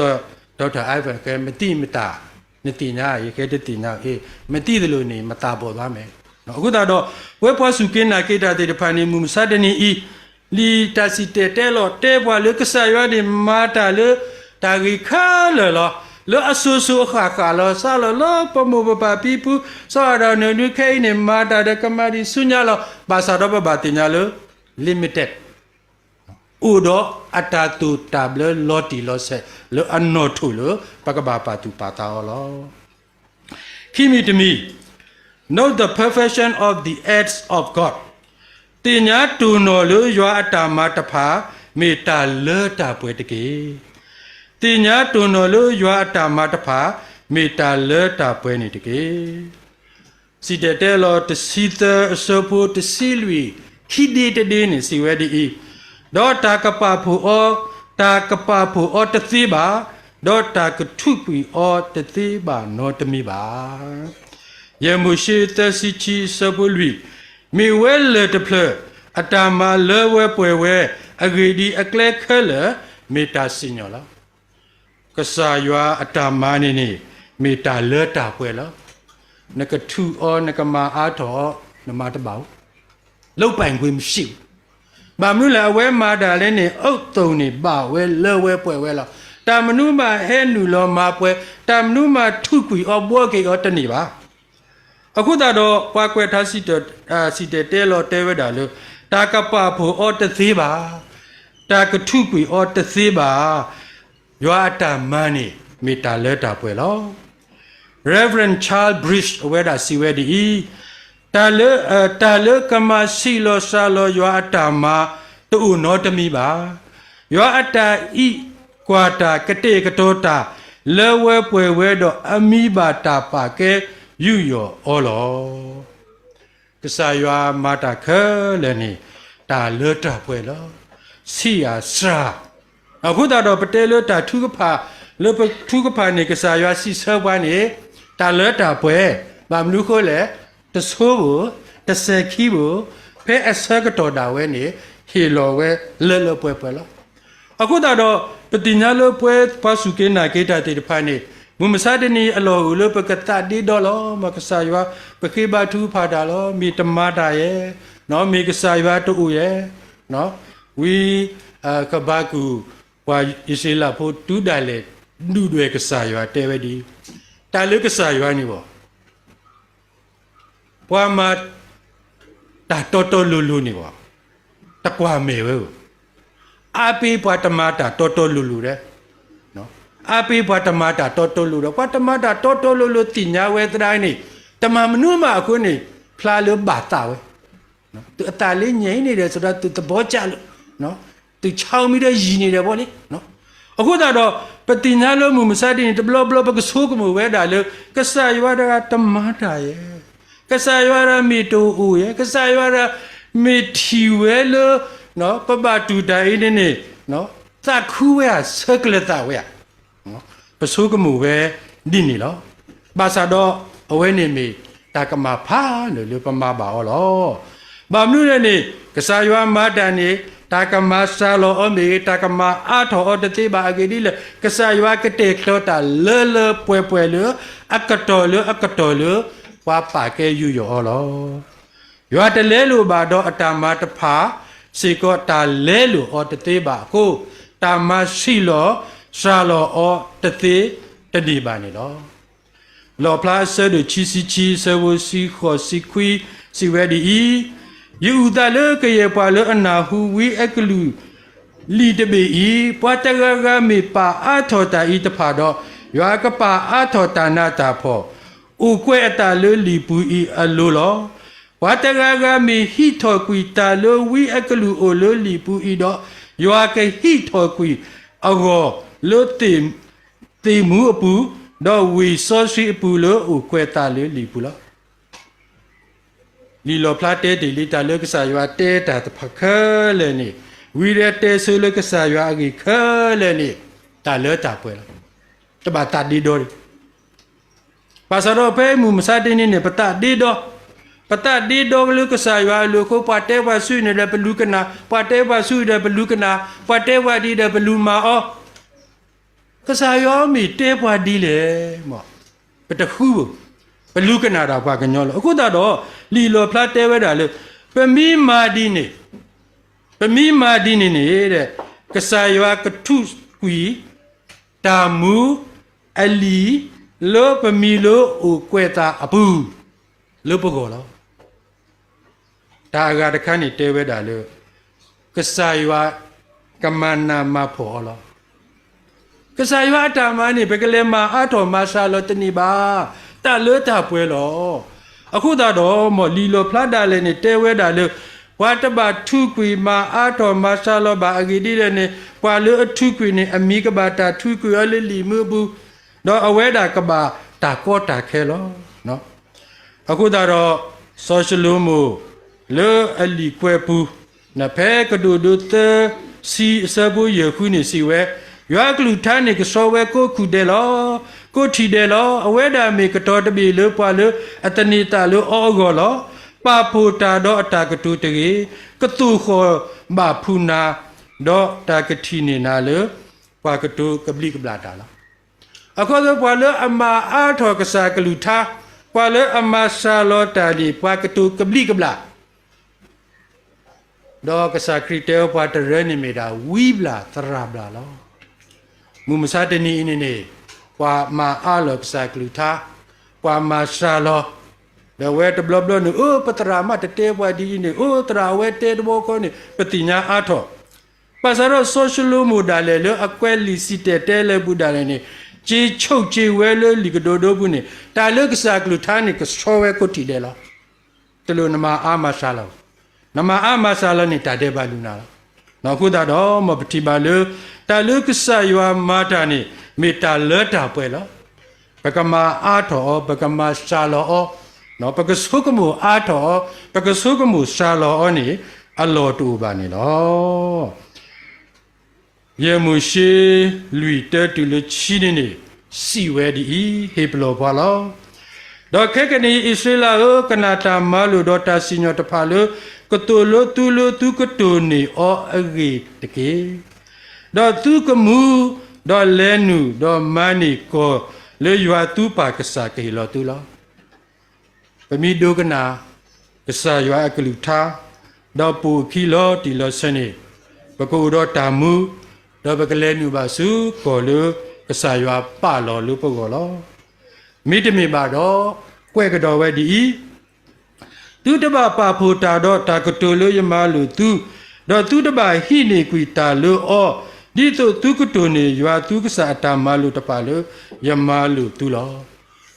Doctor Ivan ကဲ မသိမသာ, နသ့ၣ်ညါ ယကဲတသ့ၣ်ညါ, မသိသလိၤန့ၣ် မသးဘီၣ်ဘၣ်မဲာ်. အဃိသတးဒီး ပဝဲပှၤစူၢ်က့ၤနာ်က့ၤတၢ်သ့ၣ်တဖၣ်န့ၣ် မုၢ်မဆါတနံၤအံၤ လံာ်တၢ်စံၣ်တဲၤတဲလီၤတဲပှၤလၢကစၢ်ယွၤန့ၣ် မၤတၢ်လၢတၢ်ဂ့ၤခဲလၢာ်လီၤ. လၢအစိၤစိၤအဃၣ်ဃၣ်လီၤ. စးလီၤလၢပမိၢ်ပပၢ်ဖံဖု, စီၤအၤဒၣ်နၢၤနွံခဲအံၤန့ၣ် မၤတၢ်ဒီးကမၤဒံးဆူညါလီၤ. ဘၣ်ဆၣ်ဒီးပဘၣ်သ့ၣ်ညါလၢ limited အိၣ်ဒီးအတၢ်သိၣ်တၢ်ဘျၢလီၤတံၢ်လီၤဆဲးလၢအနီၣ်ထိၣ်လၢ ပကဘၣ်ပာ်သူၣ်ပာ်သးအီၤလီၤ. ခံမံၤတမံၤ, Know the perfection of the acts of God. သ့ၣ်ညါတိၢ်နီၣ်လၢယွၤအတၢ်မၤတဖၣ် မ့ၢ်တၢ်လၢတၢ်ပှဲၤတက့ၢ်. သ့ၣ်ညါတိၢ်နီၣ်လၢယွၤအတၢ်မၤတဖၣ် မ့ၢ်တၢ်လၢတၢ်ပှဲၤန့ၣ်တက့ၢ်. စံၣ်တဲၤတဲလီၤတဆံသၢအဆၢဖိတဆံလွံၢ် ခံဒ့တဒ့န့ၣ် စံးဝဲဒ်အံၤ, ဒီးတၢ်ကပာ်ဖှိၣ်အီၤ, တၢ်ကပာ်ဖှိၣ်အီၤတသ့ဘၣ်, ဒီးတၢ်ကထူးကွံာ်အီၤတသ့ဘၣ်နီတမံၤဘၣ်. ယဲၢ်မိၤၡ့သၢဆံခံအဆၢဖိလွံၢ်, မ့ၢ်ဝဲလၢၢ်တဖျၢၣ် အတၢ်မၤလၢဝဲပှဲၤဝဲ, အဂ့ၢ်ဒ်အံၤ အကျဲခဲလၢာ် မ့ၢ်တၢ်စံၣ်ညီၣ်လီၤ. ကစၢ်ယွၤအတၢ်မၤန့ၣ်န့ၣ် မ့ၢ်တၢ်လၢတၢ်ပှဲၤလီၤ. နကထူးအီၤ နကမၤအါထီၣ်အီၤ နမၤတဘၣ်အိၣ်, လုပ်ပိုင်ခွင့်မရှိဘူး. ဘၣ်မနုၤလဲၣ် အဝဲမၤတၢ်လဲၣ်န့ၣ် အုပ်သို့န့ၣ် ဘၣ်ဝဲလၢဝဲပှဲၤဝဲလီၤ. တၢ်မနုၤမးဟဲနုာ်လီၤမၤပှဲၤ, တၢ်မနုၤမးထူးကွံာ်အီၤဘှီက့ၤအီၤတန့ၢ်ဘၣ်. အဃိသတးဒီး ပှၤကွဲးထါစံၣ်တဲၤတဲလီၤတဲဝဲဒၣ်လၢ တၢ်ကပာ်ဖှိၣ်အီၤတသ့ဘၣ်, တၢ်ကထူးကွံာ်အီၤတသ့ဘၣ်. ယွၤအတၢ်မၤန့ၣ် မ့ၢ်တၢ်လၢတၢ်ပှဲၤလီၤ. Reverend Charles Bridges အဝဲဒၣ်စံးဝဲဒ်အံၤ, တၢ်လၢ တၢ်လၢကမၤဆံးလီၤစှၤလီၤယွၤအတၢ်မၤ တအိၣ်နီတမံၤဘၣ်. ယွၤအတၢ်အံးကွၢ်တၢ် ကတဲာ်ကတီၤတၢ် လၢဝဲပှဲၤဝဲဒီး အမံၤဘၣ်တၢ်ပာ်ကဲယူးယီၣ်အီၤလီၤ. ကစၢ်ယွၤမၤတၢ်ခဲလၢာ်န့ၣ် တၢ်လၢတၢ်ပှဲၤလီၤ. ဆံးအစှၤ, အဃိသတးဒီး ပတဲလၢတၢ်ထုကဖၣ်, လၢပထုကဖၣ်န့ၣ် ကစၢ်ယွၤစံးဆၢပှၤန့ၣ် တၢ်လၢတၢ်ပှဲၤ, ဘၣ်မနုၤဃိလဲၣ်, တဆိဘၣ်, တစဲၤခံဘၣ်, ဖဲအဆၢကတီၢ်ဒၣ်ဝဲန့ၣ် ဟ့ၣ်လီၤဝဲလၢလၢပှဲၤပှဲၤလီၤ. အဃိသတးဒီး ပသ့ၣ်ညါလၢပဝဲပှၤစူၢ်က့ၤနာ်က့ၤတၢ်သ့ၣ်တဖၣ်န့ၣ် မုၢ်မဆါတနံၤအလီၢ်အိၣ်လၢပကသးဒ့ဒီလီၤ. မ်ကစၢ်ယွၤ ပဃ့ဘါထုကဖၣ်တၢ်လီၤ. မ့ၢ်တမၤတၢ်ယဲ, မ့ၢ်ကစၢ်ယွၤတအိၣ်ယဲ, ဝံ ဃဘးကူာ် ပှၤအံၣ်စရ့လးဖိတုၤဒၣ်လဲာ် ဒုၣ်ဒွဲၣ်ကစၢ်ယွၤတဲဝဲဒ်အံၤ, တၢ်လၢကစၢ်ယွၤန့ၣ်ဘၣ် ပှၤမၤတၢ်တီတီလိၤလိၤန့ၣ်ဘၣ်, တကွၢ်မဲာ်ဝဲဧိၤ, အါပ့ၤပှၤတမၤတၢ်တီတီလိၤလိၤဒီး, အါပ့ၤပှၤတမၤတၢ်တီတီလိၤလိၤ, ပှၤတမၤတၢ်တီတီလိၤလိၤသ့ၣ်ညါဝဲသရၣ်န့ၣ်, တမၤမနုၤမးအဃိန့ၣ် ဖျါလၢဘၣ်သးဝဲ, သုအသးလၢညါအံၤန့ၣ်ဒီး စဒီးသုသဘီကၢ်လၢ သုဆါမံဒီးယံာ်န့ၣ်ဒီးဘီလံ. အဃိသတးဒီး ပသ့ၣ်ညါလၢမုၢ်မဆါတနံၤ တဘျီဘျီပကဆိကမိၣ်ဝဲဒၣ်လၢ ကစၢ်ယွၤဒၣ်တမၤတၢ်ယဲ, ကစၢ်ယွၤဒၣ်မ့ၢ်တအိၣ်ယဲ, ကစၢ်ယွၤဒၣ်မ့ၢ်ထံၣ်ဝဲလၢ ပဘၣ်တူၢ်တၢ်အံၤန့ၣ်န့ၣ် သးခုဝဲဧါ ဆၢကလၢၤသးဝဲဧါ ပဆိကမိၣ်ဝဲဒ်န့ၣ်လီၤ. ဘၣ်ဆၣ်ဒီး အဝဲန့ၣ်မ့ၢ်တၢ်ကမၣ်ဖးလၢာ်လၢပမၤဘၣ်အီၤလီၤ. ဘၣ်မနုၤလဲၣ်န့ၣ် ကစၢ်ယွၤမၤတၢ်န့ၣ် တၢ်ကမၤစှၤလီၤအီၤမ့ၢ်ဂ့ၤ, တၢ်ကမၤအါထီၣ်အီၤတသ့ဘၣ်အဂ့ၢ်ဒ်လဲၣ်, ကစၢ်ယွၤကတဲာ်ကတီၤတၢ်လၢလၢပှဲၤပှဲၤလၢ အကတီၢ်လၢအကတီၢ်လၢ ပှၤပာ်ကဲယူးယီၣ်အီၤလီၤ. ယွၤတလဲလိာ်ဘၣ်ဒီးအတၢ်မၤတဖၣ်စ့ၢ်ကီး တၢ်လဲလိာ်အီၤတသ့ဘၣ်အဃိ, တၢ်မၤဆံးလီၤစှၤလီၤအီၤတသ့တန့ၢ်ဘၣ်န့ၣ်လီၤ. လီၣ်ဖျါအဆၢဒိၣ်ခံဆံခံ အဆၢဖိတဆံဃိး တဆံခွံ စံးဝဲဒ်အံၤ, ယအုၣ်သးလၢကယဲၢ်ပှၤလၢအနၢ်ဟူဝံအကလုၢ်လံာ်တဘ့ၣ်အံၤ, ပှၤတဂၤဂၤမ့ၢ်ပာ်အါထီၣ်တၢ်အံၤတဖၣ်ဒီး, ယွၤကပာ်အါထီၣ်တၢ်နးတၢ်ဖှီၣ် အိၣ်ကွဲးအသးလၢလံာ်ပူၤအံၤအလိၤလီၤ. ပှၤတဂၤဂၤမ့ၢ်ဟံးထီၣ်ကွံာ်တၢ်လၢဝံအကလုၢ်အိၣ်လၢလံာ်ပူၤအံၤဒီး, ယွၤကဟံးထီၣ်ကွံာ်အဂီၢ်လၢ သ့ၣ်မူအပူၤ, ဒီးဝ့ၢ်စီဆှံအပူၤလၢအိၣ်ကွဲးအသးလၢလံာ်ပူၤလီၤ. လံာ်လီၣ်ဖျါတဲတ့ၢ်လံတၢ်လၢကစၢ်ယွၤတဲတၢ်တဖၣ်ခဲလၢာ်န့ၣ်, ဝံဒၣ်တဲဆိလၢကစၢ်ယွၤအဂ့ၢ်ခဲလၢာ်န့ၣ်, တၢ်လၢတၢ်ပှဲၤလီၤ. တဘၣ်သးဒ့ဒီလံ. ဘၣ်ဆၣ်ဒီးဖဲမုၢ်မဆါတနံၤန့ၣ် ပသးဒ့ဒီ, ပသးဒ့ဒီလၢကစၢ်ယွၤအလိၤအဃိ, ပှၤတဲပှၤဆူအံၤန့ၣ်ဒီးပလူၤကနၣ်, ပှၤတဲပှၤဆူအံၤဒီးပလူၤကနၣ်, ပှၤတဲပှၤဒ်ဒီးပလူၤမၤအီၤ ကစၢ်ယွၤမ့ၢ်တဲပှၤဒ်လဲၣ်, ပတဃုဘၣ်, ပလူၤကနၣ်တၢ်ပှၤကညီလီၤ. အဃိသတးဒီး လံာ်လီၣ်ဖျါတဲဝဲဒၣ်လၢ ပမ့ၢ်မၤဒ်န့ၣ်, ပမ့ၢ်မၤဒ်န့ၣ်န့ၣ်, ကစၢ်ယွၤကထုးကွံာ် တၢ်မူအလံာ် လၢပမံၤလၢအိၣ်ကွဲးသးအပူၤ လၢပဂီၢ်လီၤ. တၢ်အဂၤတခါန့ၣ်တဲဝဲဒၣ်လၢ ကစၢ်ယွၤကမၤနးမၤဖှီၣ်အီၤလီၤ. ကစၢ်ယွၤအတၢ်မၤန့ၣ် ပကလဲၤမၤအါထီၣ်မၤစှၤလီၤတန့ၢ်ဘၣ်, တၢ်လၢတၢ်ပှဲၤလီၤ. အဃိသတးဒီး မ်လံာ်လီၣ်ဖျါဒၣ်လဲာ်န့ၣ်တဲဝဲဒၣ်လၢ ပှၤတဘၣ်ထုးကွံာ်မၤအါထီၣ်မၤစှၤလီၤဘၣ်အဂ့ၢ်ဒ်လဲၣ်န့ၣ်, ပှၤလၢအထုးကွံာ်န့ၣ် အမံၤကဘၣ်တၢ်ထုးကွံာ်အီၤလၢလံာ်မူအပူၤ, ဒီးအဝဲဒၣ်ကဘၣ်တၢ်ကီတၢ်ခဲလီၤ. အဃိသတးဒီး စီၤၡလိၤမိၣ် လၢအလံာ်ကွဲးပူၤ ဖဲကတိၤဒိသၢဆံအဆၢဖိယဲၢ်ဃုန့ၣ်စံးဝဲ, ယွၤအကလုၢ်ကထါန့ၣ်ကဆှီဝဲကိးခူၣ်ဒဲးလီၤ, ကိးထံၣ်ဒဲးလီၤ. အဝဲဒၣ်မ့ၢ်ကတီၤတဘ့ၣ်လၢပှၤလၢအသန့ၤသးလၢအီၤအဂီၢ်လီၤ. ပာ်ဖှိၣ်တၢ်ဒီးအတၢ်ကတိၤတဂ့ၤ, ကသိၣ်ဃီၣ်ဘၣ်ဖုးနၤ, ဒီးတၢ်ကထံၣ်န့ၢ်နၤလၢ ပှၤကတိၤကဘျံးကဘျၣ်တၢ်လီၤ. အခီပညီ ပှၤလၢအမၤအါထီၣ်ကစၢ်ကလုၢ်ကထါ, ပှၤလၢအမၤစှၤလီၤတၢ်န့ၣ် ပှၤကတိၤကဘျံးကဘျၣ် ဒီးကစၢ်ခရံာ်တဲဝဲပှၤတရၢန့ၣ်မ့ၢ်ဒၣ် ဝံဘျၣ်သရၣ်ဘျၣ်လီၤ. မုၢ်မဆါတနံၤအံၤန့ၣ်န့ၣ်, ပှၤမၤအါလီၤကစၢ်ကလုၢ်ကထါ, ပှၤမၤစှၤလီၤ, ဒီးအဝဲတဘျီဘျီန့ၣ် အိၣ် ပသရၣ်မးတတဲပှၤဒ်အံၤန့ၣ်, အိၣ် သရၣ်အဝဲတဲတဘျီဃီန့ၣ် ပသ့ၣ်ညါအါထီၣ်. ဘၣ်ဆၣ်ဒီးစီၤၡလိၤမိၣ်ဒၣ်လဲာ်လၢအကွဲးလံာ်စံၣ်တဲၤတဲလၢပူၤဒၣ်လဲာ်န့ၣ်, က့ၤဆိၣ်က့ၤဝဲလၢလံာ်ကတိၤဒိပူၤန့ၣ်, တၢ်လၢကစၢ်ကလုၢ်ကထါန့ၣ် ကဆှီဝဲကိးထံၣ်ဒဲးလီၤ. တလိၣ်နမၤအါမၤစှၤလီၤ, နမၤအါမၤစှၤလီၤန့ၣ် တၢ်ဒဲးဘးလုၢ်နၤလီၤ. အဃိသတးဒီး မ်ပထံၣ်ဘၣ်လၢ တၢ်လၢကစၢ်ယွၤမၤတၢ်န့ၣ် မ့ၢ်တၢ်လၢတၢ်ပှဲၤလီၤ. ပကမၤအါထီၣ်အီၤ, ပကမၤစှၤလီၤအီၤ, ပကဆိကမိၣ်အါထီၣ်အီၤ, ပကဆိကမိၣ်စှၤလီၤအီၤန့ၣ် အလီၢ်တအိၣ်ဘၣ်န့ၣ်လီၤ. ယဲၢ်မိၤၡ့ လွံၢ် တၢတုၤလၢခံန့ၣ်န့ၣ် စံးဝဲဒ်အံၤ, ဟ့ၣ်ပလီၢ်ပှၤလီၤ. ဒီးခဲကနံၣ်အံၤ အံၣ်စရ့လးဧၢ, ကနၣ်တၢ်မၤလိာ်ဒီးတၢ်စံၣ်ညီၣ်တဖၣ်လၢ ကသိၣ်လိသုလၢသုကတိၢ်န့ၢ်အီၤအဂ့ၢ်တက့ၢ်. ဒီးသုကမူ, ဒီးလဲၤနုာ်, ဒီးမၤန့ၢ်ကီၢ်လၢယွၤသုပၢ်ကစၢ်ကဟ့ၣ်လီၤသုလီၤ. ပမ့ၢ်ဒိကနၣ် ကစၢ်ယွၤအကလုၢ်ကထါ, ဒီးပိာ်အခံလီၤတံၢ်လီၤဆဲးန့ၣ်, ပကအိၣ်ဒီးတၢ်မူ, ဒီးပကလဲၤနုာ်ဘၣ်ဆူကီၢ်လၢကစၢ်ယွၤပာ်လီၤလၢပဂီၢ်လီၤ. မ့တမ့ၢ်ဘၣ်ဒီး ကွဲးကဒီးဝဲဒ်အံၤ, သုတဘၣ်ပာ်ဖှိၣ်တၢ်ဒီးတၢ်ကတိၤလၢယမၤလိာ်သု, ဒီးသုတဘၣ်ဟံးန့ၢ်ကွံာ်တၢ်လၢအီၤ, ဒ်သိးသုကတိၢ်န့ၢ်ယွၤသုကစၢ်အတၢ်မၤလိာ်တဖၣ်လၢယမၤလိာ်သုလီၤ.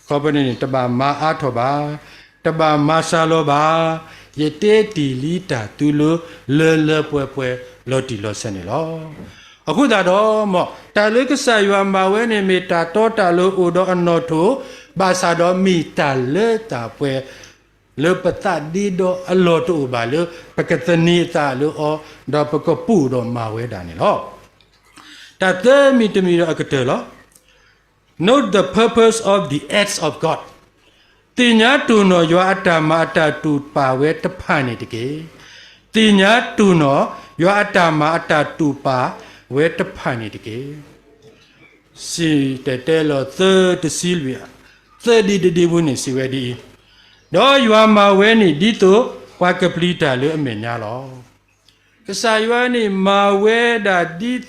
ခီဖျိန့ၣ်န့ၣ် တဘၣ်မၤအါထီၣ်ဘၣ်, တဘၣ်မၤစှၤလီၤဘၣ်, ယတဲတ့ၢ်လံတၢ်သုလၢ လၢလၢပှဲၤပှဲၤလီၤတံၢ်လီၤဆဲးန့ၣ်လီၤ. အဃိသတးဒီး မ်တၢ်လၢကစၢ်ယွၤမၤဝဲန့ၣ် မ့ၢ်တၢ်တီတၢ်လိၤအိၣ်ဒီးအနီၣ်ထိး, ဘၣ်ဆၣ်ဒီးမ့ၢ်တၢ်လၢတၢ်ပှဲၤ လၢပသးဒ့ဒီအလီၢ်တအိၣ်ဘၣ်လၢ ပကသန့ၤအသးလၢအီၤ, ဒီးပကပိာ်ဒီးမၤဝဲဒၣ်န့ၣ်လီၤ. တၢ်သၢမံၤတမံၤဒီးအကတၢၢ်လီၤ. Know the purpose of the acts of God. သ့ၣ်ညါတိၢ်နီၣ်ယွၤအတၢ်မၤအတၢ်တိာ်ပာ်ဝဲတဖၣ်န့ၣ်တက့ၢ်. သ့ၣ်ညါတိၢ်နီၣ်ယွၤအတၢ်မၤအတၢ်တိာ်ပာ်ဝဲတဖၣ်န့ၣ်တက့ၢ်. စံၣ်တဲၤတဲလီၤသၢတဆံလွံၢ်, သၢဒ့တဒ့ပူၤန့ၣ်စံးဝဲဒ်အံၤ, ဒီးယွၤမၤဝဲန့ၣ်ဒ်သိးပှၤကပျံၤတၢ်လၢအမဲာ်ညါလီၤ. ကစၢ်ယွၤန့ၣ်မၤဝဲဒၣ်ဒ်သိး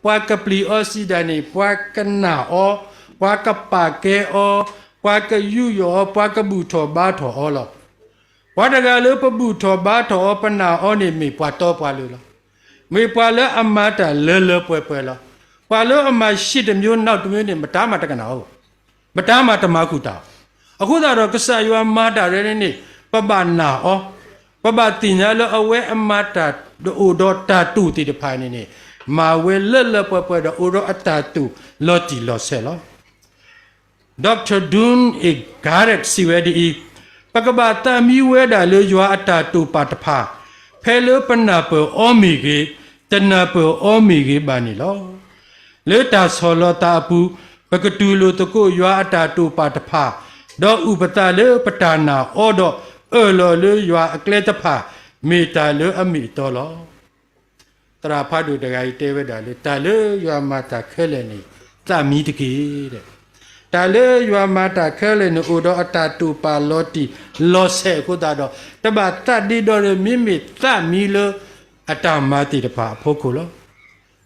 ပှၤကပျံၤအီၤစံးဒၣ်န့ၣ် ပှၤကနာ်အီၤ, ပှၤကပာ်ကဲအီၤ, ပှၤကယူးယီၣ်အီၤ, ပှၤကဘူၣ်ထီၣ်ဘါထီၣ်အီၤလီၤ. ပှၤတဂၤလၢပဘူၣ်ထီၣ်ဘါထီၣ်အီၤ ပနာ်အီၤန့ၣ် မ့ၢ်ပှၤတီပှၤလိၤလီၤ. မ့ၢ်ပှၤလၢအမၤတၢ်လၢလၢပှဲၤပှဲၤလီၤ. ပှၤလၢအမၤရှ့ၣ်တမျိုးနောက်တမျိုးန့ၣ် မတၤမၤတကနာ်အီၤ, မတၤမၤတမၤဃုာ်တၢ်အီၤ. အဃိသတးဒီးကစၢ်ယွၤမၤတၢ်ရဲန့ၣ်န့ၣ် ပဘၣ်နာ်အီၤ, ပဘၣ်သ့ၣ်ညါလၢအဝဲအမၤတၢ်ဒ်အိၣ်ဒီးတၢ်တိာ်သ့ၣ်တဖၣ်န့ၣ်န့ၣ် မၤဝဲလၢလၢပှဲၤပှဲၤဒီးအိၣ်ဒီးအတၢ်တိာ်လီၤတံၢ်လီၤဆဲးလီၤ. Doctor Don A. Garrett စံးဝဲဒ်အံၤ, ပကဘၣ်သးမံဝဲဒၣ်လၢယွၤအတၢ်တိာ်ပာ်တဖၣ်, ဖဲလၢပနၢ်ပၢၢ်အီၤမ့ၢ်ဂ့ၤ, တနၢ်ပၢၢ်အီၤမ့ၢ်ဂ့ၤဘၣ်န့ၣ်လီၤ. လၢတၢ်ဆီၣ်လီၤသးအပူၤ, ပကတူၢ်လိာ်သကိးယွၤအတၢ်တိာ်ပာ်တဖၣ်, ဒီးအုၣ်ပသးလၢပတၢ်နာ်အီၤဒီး အၢၣ်လီၤလၢယွၤအကျဲတဖၣ် မ့ၢ်တၢ်လၢအမ့ၢ်အတီလီၤ. သရၣ်ဖးဒိၣ်တဂၤအံၤတဲဝဲဒၣ်လၢ တၢ်လၢယွၤမၤတၢ်ခဲလၢာ်န့ၣ် သးမံတက့ၢ်. တၢ်လၢယွၤမၤတၢ်ခဲလၢာ်န့ၣ် အိၣ်ဒီးအတၢ်တိာ်ပာ်လီၤတံၢ်လီၤဆဲးအဃိသတးဒီး တဘၣ်သးဒ့ဒီဒီး မ့မ့ၢ်သးမံလၢအတၢ်မၤသ့ၣ်တဖၣ်အဖီခိၣ်လီ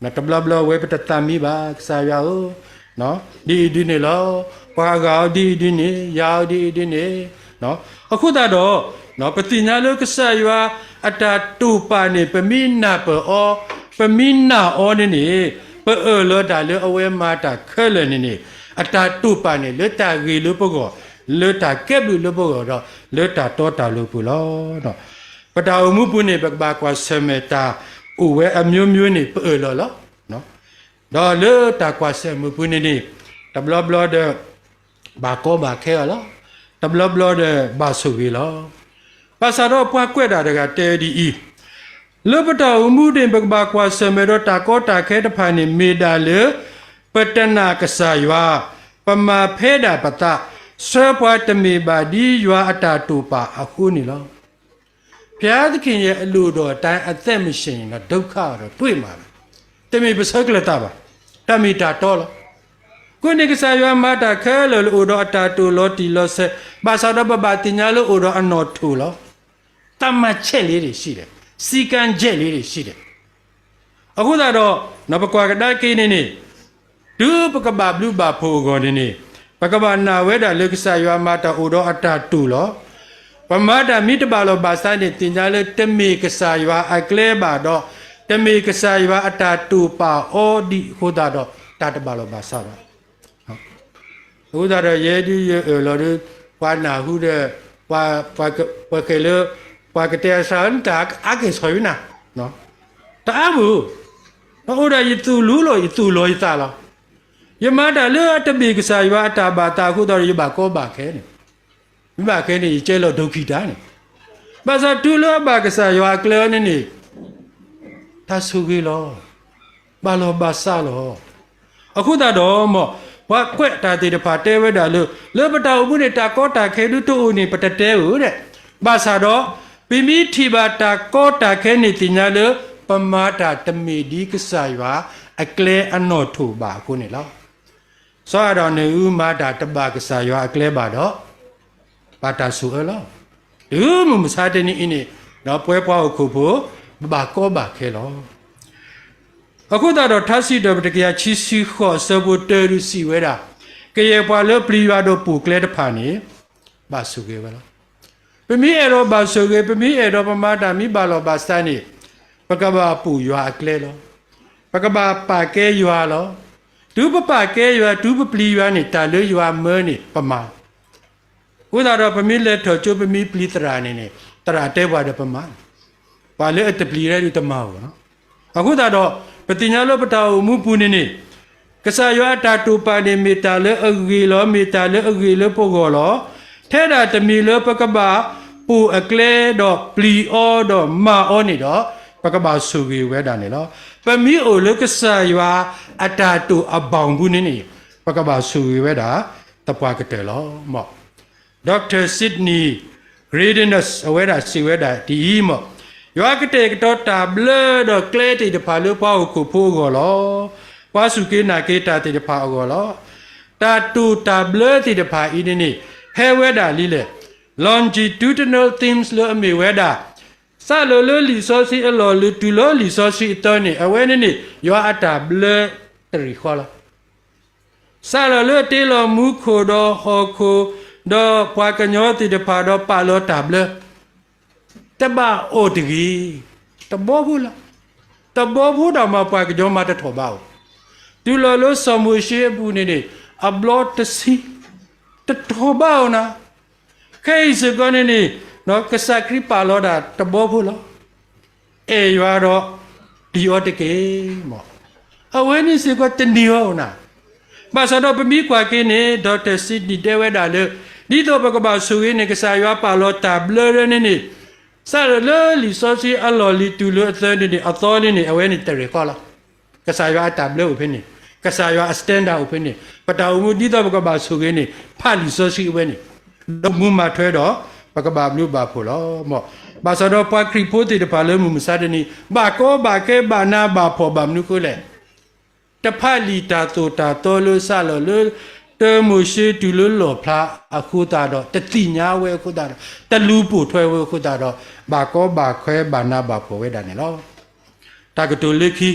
ၤ. တဘျီဘျီဝဲပတသးမံဘၣ် ကစၢ်ယွၤဧၢ, ဒ်အံၤဒ်န့ၣ်လီၤ, ပှၤအဂၤအီၤဒ်အံၤဒ်န့ၣ်, ယၤအီၤဒ်အံၤဒ်န့ၣ်, အဃိသတးဒီး ပသ့ၣ်ညါလၢကစၢ်ယွၤအတၢ်တိာ်ပာ်န့ၣ် ပမ့ၢ်နၢ်ပၢၢ်အီၤ, ပမ့ၢ်နာ်အီၤန့ၣ်န့ၣ် ပအၢၣ်လီၤတၢ်လၢအဝဲမၤတၢ်ခဲလၢာ်န့ၣ်န့ၣ် အတၢ်တိာ်ပာ်န့ၣ် လၢတၢ်ဂ့ၤလၢပဂီၢ်, လၢတၢ်ကဲဘျုးလၢပဂီၢ်ဒီး လၢတၢ်တီတၢ်လိၤပူၤလီၤ. ပတၢ်အိၣ်မူပူၤန့ၣ် ပကဘၣ်ကွၢ်ဆၢၣ်မဲာ်တၢ်အိၣ်ဝဲအမျိုးမျိုးန့ၣ် ပအၢၣ်လီၤလီၤ. ဒီးလၢတၢ်ကွၢ်ဆၢၣ်မဲာ်ပူၤန့ၣ်န့ၣ် တဘျီဘျီဒီး ဘၣ်ကီဘၣ်ခဲအီၤလီၤ. တဘျီဘျီဒီးဘၣ်ဆိၣ်ဂ့ၤလီၤ. ဘၣ်ဆၣ်ဒီးပှၤကွဲးတၢ်တဂၤတဲဝဲဒ်အံၤ, လၢပတၢ်အိၣ်မူန့ၣ် ပကဘၣ်ကွၢ်ဆၢၣ်မဲာ်ဒီးတၢ်ကီတၢ်ခဲတဖၣ်န့ၣ် မ့ၢ်ဒၣ်လၢ ပတနာ်ကစၢ်ယွၤ, ပမၤဖဲဒၣ်ပသး, ဆၢပှၤတမ့ၢ်ဘၣ်ဒ်ယွၤအတၢ်တိာ်ပာ်အဃိန့ၣ်လီၤ. ဘုရားသခင်ရဲ့အလိုတော်အတိုင်းအသက်မရှင်ရင်တော့ ဒုက္ခကတော့တွေ့မှာပဲ, တမ့ၢ်ပဆၢကျၢၤသးဘၣ်, တၢ်မ့ၢ်တၢ်တီလီၤ. အဃိန့ၣ်ကစၢ်ယွၤမၤတၢ်ခဲလၢာ်လၢအိၣ်ဒီးအတၢ်တိာ်လီၤတံၢ်လီၤဆဲး, ဘၣ်ဆၣ်ဒီးပဘၣ်သ့ၣ်ညါလၢအိၣ်ဒီးအနီၣ်ထိၣ်လီၤ. သတ်မှတ်ချက်လေးတွေရှိတယ်, စည်းကမ်းချက်လေးတွေရှိတယ်. အဃိသတးဒီး ပကွၢ်ကဒါက့ၤန့ၣ်န့ၣ် တုၤပကဘၣ်ဘျုးဘၣ်ဖှိၣ်အဂီၢ်န့ၣ်န့ၣ် ပကဘၣ်နာ်ဝဲဒၣ်လၢကစၢ်ယွၤမၤတၢ်အိၣ်ဒီးအတၢ်တိာ်လီၤ. ပမၤတၢ်မ့ၢ်တဘၣ်လီၤဘၣ်စးန့ၣ် သ့ၣ်ညါလၢတမ့ၢ်ကစၢ်ယွၤအကျဲဘၣ်ဒီး တမ့ၢ်ကစၢ်ယွၤအတၢ်တိာ်ပာ်အီၤဒံးအဃိသတးဒီး တၢ်တဘၣ်လီၤဘၣ်စးဘၣ်. အဃိသတးဒီး ယဲဒုးယအၢၣ်လီၤဒီး ပှၤနၢ်ဟူဒီး ပှၤ ပှၤက ပှၤဃဲၤလၢ ပှၤကတဲအဆၢ တၢ်အါက့ၤဆီၣ်ဝံနၤ, တအါမုၢ်, ပအိၣ်ဒၣ်ယသူၣ်လူလီၤ ယသူၣ်လီၤယသးလီၤ. ယမၤတၢ်လၢအတမ့ၢ်ကစၢ်ယွၤအတၢ်ဘၣ်သးအဃိသတးဒီး ယဘၣ်ကီဘၣ်ခဲန့ၣ်, မ့ၢ်ဘၣ်ခဲန့ၣ် ယကဲလီၤဒိခံတၢ်န့ၣ်, ဘၣ်ဆၣ်တုၤလၢအဘၣ်ကစၢ်ယွၤအကျဲအီၤန့ၣ်န့ၣ် တၢ်ဆိၣ်ဂ့ၤလီၤ, ဘၣ်လီၤဘၣ်စးလီၤ. အဃိသတးဒီးမ့ၢ် ပှၤကွဲးတၢ်သ့ၣ်တဖၣ်တဲဝဲဒၣ်လၢ လၢပတၢ်အိၣ်မူန့ၣ် တၢ်ကီတၢ်ခဲဒုးတအိၣ်န့ၣ် ပတတဲဧၢဒဲး, ဘၣ်ဆၣ်ဒီး ပမ့ၢ်ထံၣ်ဘၣ်တၢ်ကီတၢ်ခဲန့ၣ်သ့ၣ်ညါလၢ ပမၤတၢ်တမ့ၢ်ဒ်ကစၢ်ယွၤအကျဲအနီၣ်ထိၣ်ဘၣ်အဃိန့ၣ်လီၤ. စီၤအၤဒၣ်နၣ်အူမၤတၢ်တဘၣ်ကစၢ်ယွၤအကျဲဘၣ်ဒီး ဘၣ်တၢ်ဆိၣ်အၢလီၤ. တုၤမုၢ်မဆါတနံၤအံၤန့ၣ် ဒီးပဝဲပှၤဟီၣ်ခိၣ်ဖိ ပဘၣ်ကီဘၣ်ခဲလီၤ. အဃိသတးဒီး ထါစံးထီၣ်ပတြၢၤ ခံဆံဃိး အဆၢဖိတၢဒီးစံးဝဲဒၣ်, ကယဲၢ်ပှၤလၢပျံၤယွၤဒီးပိာ်ကျဲတဖၣ်န့ၣ် ဘၣ်ဆိၣ်ဂ့ၤဝဲလီၤ. ပမ့ၢ်အဲၣ်ဒိးဘၣ်ဆိၣ်ဂ့ၤ, ပမ့ၢ်အဲၣ်ဒိးပမၤတၢ်မ့ၢ်ဘၣ်လီၤဘၣ်စးန့ၣ် ပကဘၣ်ပိာ်ယွၤအကျဲလီၤ. ပကဘၣ်ပာ်ကဲယွၤလီၤ. တုၤပပာ်ကဲယွၤ, တုၤပပျံၤယွၤန့ၣ် တၢ်လၢယွၤမၢန့ၣ် ပမၤ အဃိသတးဒီး ပမ့ၢ်လဲၤထီၣ်ကၠိ ပမ့ၢ်ပျံၤသရၣ်န့ၣ်န့ၣ် သရၣ်တဲပှၤဒီးပမၤ, ပှၤလၢအတပျံၤရဲဒုးတမၤဧိၤ. အဃိသတးဒီး ပသ့ၣ်ညါလၢပတၢ်အိၣ်မူပူၤန့ၣ်န့ၣ် ကစၢ်ယွၤအတၢ်တိာ်ပာ်န့ၣ် မ့ၢ်တၢ်လၢအဂ့ၤလီၤ, မ့ၢ်တၢ်လၢအဂ့ၤလၢပဂီၢ်လီၤ. ထဲဒၣ်တမံၤလၢပကဘၣ်ပိာ်အကျဲဒီးပျံၤအီၤဒီးမၤအီၤန့ၣ်ဒီး ပကဘၣ်ဆိၣ်ဂ့ၤဝဲဒၣ်န့ၣ်လီၤ. ပမ့ၢ်အိၣ်လၢကစၢ်ယွၤအတၢ်တိာ်အဘီၣ်ပူၤန့ၣ်န့ၣ် ပကဘၣ်ဆိၣ်ဂ့ၤဝဲဒၣ်သပှၢ်ကတၢၢ်လီၤ. မ့ၢ် Doctor Sidney Greidanus အဝဲဒၣ်စံးဝဲဒၣ်ဒ်အံၤ, မ့ၢ် ယွၤကတဲာ်ကတီၤတၢ်ဘျၢဒီးကျဲသ့ၣ်တဖၣ်လၢပှၤဟီၣ်ခိၣ်ဖိအဂီၢ်လီၤ. ပှၤစူၢ်က့ၤနာ်က့ၤတၢ်သ့ၣ်တဖၣ်အဂီၢ်လီၤ. တၢ်တိာ်တၢ်ဘျၢသ့ၣ်တဖၣ်အံၤန့ၣ်န့ၣ် ဟဲဝဲဒၣ်လံလဲၣ်. Longitudinal themes လၢအမ့ၢ်ဝဲဒၣ် စးလၢာ်လၢလံာ်စီဆှံအလီၢ်လၢတုၤလၢလံာ်စီဆှံအသီန့ၣ် အဝဲန့ၣ်န့ၣ် ယွၤအတၢ်ဘျၢတရံးဃီလီၤ. စးလၢာ်လၢအတ့လီၤမူခိၣ်ဒီးဟီၣ်ခိၣ် ဒီးပှၤကညီသ့ၣ်တဖၣ်ဒီးပာ်လီၤတၢ်ဘျၢ တဘၣ်အိၣ်တဂ့ၤ, တဘီဖိလီၤ. တဘီဖိဒီးမၤပှၤကညီမၤတထီၣ်ဘးဧိၤ. တုၤလီၤလၢစီၤမိၤၡ့အပူၤန့ၣ်န့ၣ် အဘျီတဆံ တထီၣ်ဘးဧိၤနၤ. ခဲအံၤစ့ၢ်ကီးန့ၣ်န့ၣ် ကစၢ်ခရံာ်ပာ်လီၤဒၣ်တဘီဖိလီၤ. အဲၣ်ယွၤဒီး ပျံၤအီၤတက့ၢ်မၢ်. အဝဲန့ၣ်စ့ၢ်ကီးတန့ၢ်အီၤနၤ. ဘၣ်ဆၣ်ဒီးပမ့ၢ်ကွၢ်က့ၤန့ၣ် ဒီးတၢ်စံးတံၢ်တဲဝဲဒၣ်လၢ ဒ်သိးပကဘၣ်ဆိၣ်ဂ့ၤန့ၣ် ကစၢ်ယွၤပာ်လီၤတၢ်ဘျၢဒၢန့ၣ်န့ၣ် စးလၢလံာ်စီဆှံအလီၢ်လံၤတူၢ်လိာ်အသၢန့ၣ်န့ၣ် အသီန့ၣ်န့ၣ် အဝဲန့ၣ်တရဲၣ်ကီလီၤ. ကစၢ်ယွၤအတၢ်ဘျၢအိၣ်ဖဲန့ၣ်, ကစၢ်ယွၤအ standard အိၣ်ဖဲန့ၣ်, ပတၢ်အိၣ်မူဒ်သိးပကဘၣ်ဆိၣ်ဂ့ၤန့ၣ် ဖးလံာ်စီဆှံအဝဲန့ၣ်, ဒီးမူမၤထွဲဒီး ပကဘၣ်ဘျုးဘၣ်ဖှိၣ်လီၤမၢ်. ဘၣ်ဆၣ်ဒီးပှၤခရံာ်ဖိသ့ၣ်တဖၣ်လၢမုၢ်မဆါတနံၤ ဘၣ်ကီဘၣ်ခဲဘၣ်နးဘၣ်ဖှီၣ်ဘၣ်မနုၤဃိလဲၣ်. တဖးလံာ်တၢ်သိၣ်တၢ်သီလၢစးလီၤလၢ တၢမိၤၡ့တူၢ်လိာ်လီၣ်ဖျါအဃိသတးဒီး တသ့ၣ်ညါဝဲအဃိသတးဒီး တလူၤပိာ်ထွဲဝဲအဃိသတးဒီး ဘၣ်ကီဘၣ်ခဲဘၣ်နးဘၣ်ဖှီၣ်ဝဲဒၣ်န့ၣ်လီၤ. တၢ်ကတိၤလၢခံ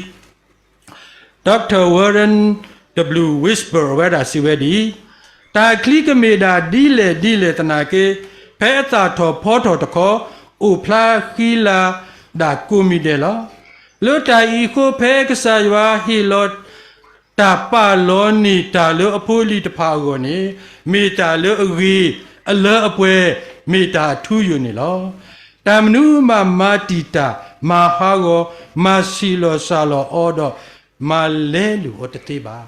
Doctor Warren W Wiersbe အဝဲဒၣ်စံးဝဲဒ်အံၤ, တၢ်ချံကမ့ၢ်ဒၣ်ဒ်လဲၣ်ဒ်လဲၣ်သနာ်က့, ဖဲအသၣ်ထီၣ်ဖီထီၣ်တခီ, အိၣ်ဖျါဃံလၤဒၣ်ကိးမံၤဒဲးလီၤ. လၢတၢ်အံၤအဃိ ဖဲကစၢ်ယွၤဟ့ၣ်လီၤ တၢ်ပာ်လီၤန့ၢ်တၢ်လၢအဖိအလံၤတဖၣ်အဂီၢ်န့ၣ် မ့ၢ်တၢ်လၢအဂ့ၤ, အလၢအပှဲၤ, မ့ၢ်တၢ်အထူအယိာ်န့ၣ်လီၤ. တၢ်မနုၤမးမၤတံာ်တာ်, မၤဟးဂီၤ, မၤဆံးလီၤစှၤလီၤအီၤဒီး မၤလဲလိာ်အီၤတသ့ဘၣ်.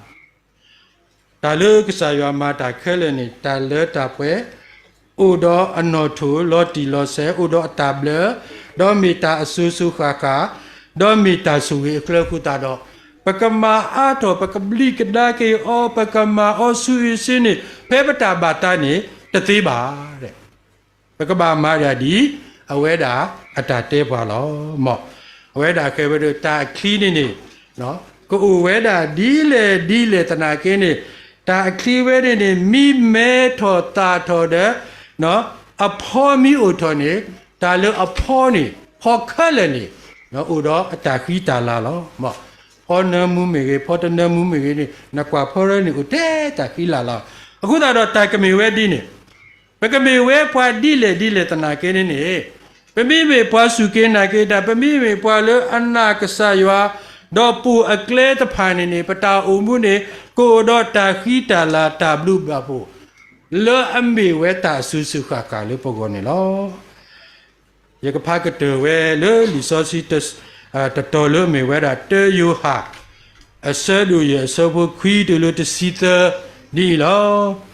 တၢ်လၢကစၢ်ယွၤမၤတၢ်ခဲလၢာ်န့ၣ် တၢ်လၢတၢ်ပှဲၤ, အိၣ်ဒီးအနီၣ်ထိၣ်လီၤတံၢ်လီၤဆဲး, အိၣ်ဒီးအတၢ်ဘျၢ, ဒီးမ့ၢ်တၢ်အစိၤစိၤဃၣ်ဃၣ်, ဒီးမ့ၢ်တၢ်ဆိၣ်ဂ့ၤအကျဲအဃိသတးဒီး, ပကမၤအါထီၣ် ပကဘျံးကဒါက့ၤအီၤ, ပကမၤအီၤဆူအံၤဆူန့ၣ် ဖဲပတၢ်ဘၣ်သးန့ၣ် တသ့ဘၣ်. ပကဘၣ်မၤဒၣ်ဒ် အဝဲဒၣ်အတၢ်တဲပှၤလီၤမၢ်. အဝဲဒၣ်ဃဲၤဝဲဒီးတၢ်အချံန့ၣ်န့ၣ် ကအိၣ်ဝဲဒၣ်ဒ်လဲၣ်ဒ်လဲၣ်သနာ်က့န့ၣ် တၢ်အချံဝဲန့ၣ်န့ၣ် မံမဲထီၣ်သၣ်ထီၣ်ဒီး အဖီမံအိၣ်ထီၣ်န့ၣ် တၢ်လၢအဖီန့ၣ် ဖီခဲလၢာ်န့ၣ် အိၣ်ဒီးအတၢ်ဃံတၢ်လၤလီၤ. ဖီနၢမူမ့ၢ်ဂ့ၤ, ဖီတနၢမူမ့ၢ်ဂ့ၤန့ၣ် နကွၢ်ဖီရဲန့ၣ် အိၣ်ထဲတၢ်ဃံလၤလီၤ. အဃိသတးဒီးတၢ်ကမ့ၢ်ဝဲဒ်န့ၣ် ပကမ့ၢ်ဝဲပှၤဒ်လဲၣ်ဒ်လဲၣ်သနာ်က့န့ၣ်န့ၣ် ပမ့မ့ၢ်ပှၤစူၢ်က့ၤနာ်က့ၤတၢ်, ပမ့မ့ၢ်ပှၤလၢအနာ်ကစၢ်ယွၤ, ဒီးပိာ်အကျဲတဖၣ်န့ၣ်န့ၣ် ပတၢ်အိၣ်မူန့ၣ် ကအိၣ်ဒီးတၢ်ဃံတၢ်လၤတၢ်ဘျုးဘၣ်ဖှိၣ် လၢအမ့ၢ်ဝဲတၢ်အစိၤစိၤဃၣ်ဃၣ်လၢပဂီၢ်န့ၣ်လီၤ. ယကဖးကတၢၢ်ဝဲလၢလံာ်စီဆှံ တတီၤလၢအမ့ၢ်ဝဲဒၣ် တၢယိၤဟၣ် အဆၢဒိၣ်ယဲၢ်အဆၢဖိခွံတုၤလၢတဆံသၢဒ်အံၤလီၤ.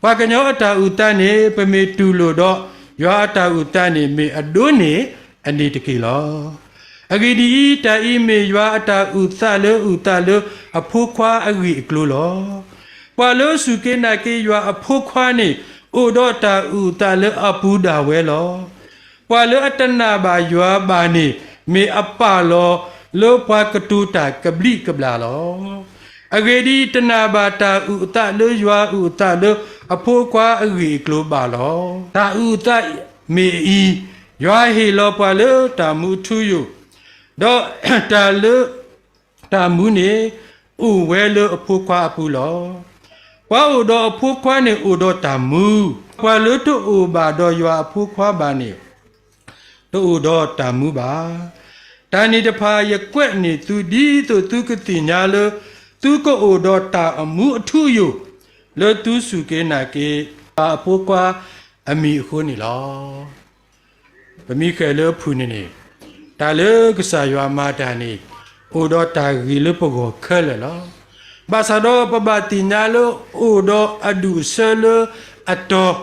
ပှၤကညီအတၢ်အုၣ်သးန့ၣ် ပမ့ၢ်တူၢ်လိာ်ဒီး ယွၤအတၢ်အုၣ်သးန့ၣ် မ့ၢ်အဒိးန့ၢ်အန့ၣ်တက့ၢ်လီၤ. အဂ့ၢ်ဒ်အံၤ, တၢ်အံၤမ့ၢ်ယွၤအတၢ်အုၣ်သးလၢအုၣ်သးလၢအဖိခွါအဂ့ၢ်အကျိၤလီၤ. ပှၤလၢစူၢ်က့ၤနာ်က့ၤယွၤအဖိခွါန့ၣ် အိၣ်ဒီးတၢ်အုၣ်အသးလၢအပူၤဒၣ်ဝဲလီၤ. ပှၤလၢအတနာ်ဘၣ်ယွၤဘၣ်န့ၣ် မ့ၢ်အပာ်လီၤလၢပှၤကတိၤတၢ်ကဘျံးကဘျၣ်လီၤ. အဂ့ၢ်ဒ်အံၤ, တနာ်ဘၣ်တၢ်အုၣ်အသးလၢယွၤအုၣ်အသးလၢအဖိခွါအဂ့ၢ်အကျိၤဘၣ်လီၤ. တၢ်အုၣ်အသးမ့ၢ်အအံၤ, ယွၤဟ့ၣ်လီၤပှၤလၢတၢ်မူအထူအယိာ်, ဒီးတၢ်လၢ တၢ်မူန့ၣ် အိၣ်ဝဲလၢအဖိခွါအပူၤလီၤ. ပှၤအိၣ်ဒီးအဖိခွါန့ၣ်အိၣ်ဒီးတၢ်မူ, ပှၤလၢတအိၣ်ဘၣ်ဒီးယွၤအဖိခွါဘၣ်န့ၣ် တအိၣ်ဒီးတၢ်မူဘၣ်. တၢ်န့ၣ်တဖၣ်ယကွဲးန့ၢ်သု ဒ်သိးသုကသ့ၣ်ညါလၢ သုကအိၣ်ဒီးတၢ်အမူအထူအယိာ် လၢသုစူၢ်က့ၤနာ်က့ၤ ယွၤအဖိခွါအမံၤအဃိန့ၣ်လီၤ. ပမ့ၢ်ဃဲၤလၢအဖုၣ်န့ၣ်န့ၣ်, တၢ်လၢကစၢ်ယွၤမၤတၢ်န့ၣ် အိၣ်ဒီးတၢ်ဂ့ၤလၢပဂီၢ်ခဲလၢာ်လီၤ. ဘၣ်ဆၣ်ဒီးပဘၣ်သ့ၣ်ညါလၢအိၣ်ဒီးအဒူၣ်အဆၢလၢအတီၤ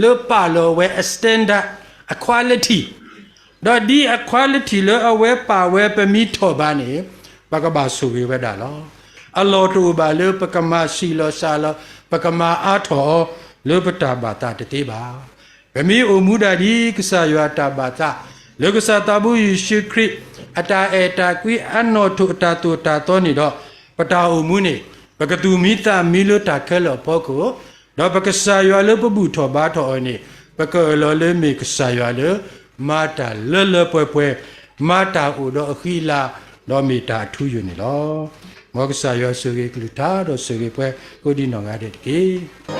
လၢပာ်လီၤဝဲအ standard, အ quality, ဒီးဒ်အ quality လၢအဝဲပာ်ဝဲပမ့ၢ်ထီၣ်ဘၣ်န့ၣ် ပကဘၣ်ဆိၣ်ဂ့ၤဝဲဒၣ်လီၤ. အလီၢ်တအိၣ်ဘၣ်လၢပကမၤဆံးလီၤစှၤလီၤ, ပကမၤအါထီၣ်အီၤလၢပတၢ်ဘၣ်သးတသ့ဘၣ်. ပမ့ၢ်အိၣ်မူဒၣ်ဒ်ကစၢ်ယွၤတၢ်ဘၣ်သး လၢကစၢ်သးဘိယ့ၣ်ၡူးခရံာ် အတၢ်အဲၣ်တၢ်ကွံအနီၣ်ထိၣ်အတၢ်သိၣ်တၢ်သီန့ၣ်ဒီး ပတၢ်အိၣ်မူန့ၣ် ပကသူၣ်မံသးမံလၢတၢ်ခဲလၢာ်အဖီခိၣ်, ဒီးပကစၢ်ယွၤလၢပဘူၣ်ထီၣ်ဘါထီၣ်အီၤန့ၣ် ပကအၢၣ်လီၤလၢမ့ၢ်ကစၢ်ယွၤလၢ မၤတၢ်လၢလၢပှဲၤပှဲၤ, မၤတၢ်အိၣ်ဒီးအဃံအလၤ, ဒီးမ့ၢ်တၢ်အထူအယိာ်န့ၣ်လီၤ. မ်ကစၢ်ယွၤဆိၣ်ဂ့ၤကလုၢ်ကထါဒီးဆိၣ်ဂ့ၤပှၤကိးဒံးနီၢ်ဂၤဒဲးတက့ၢ်.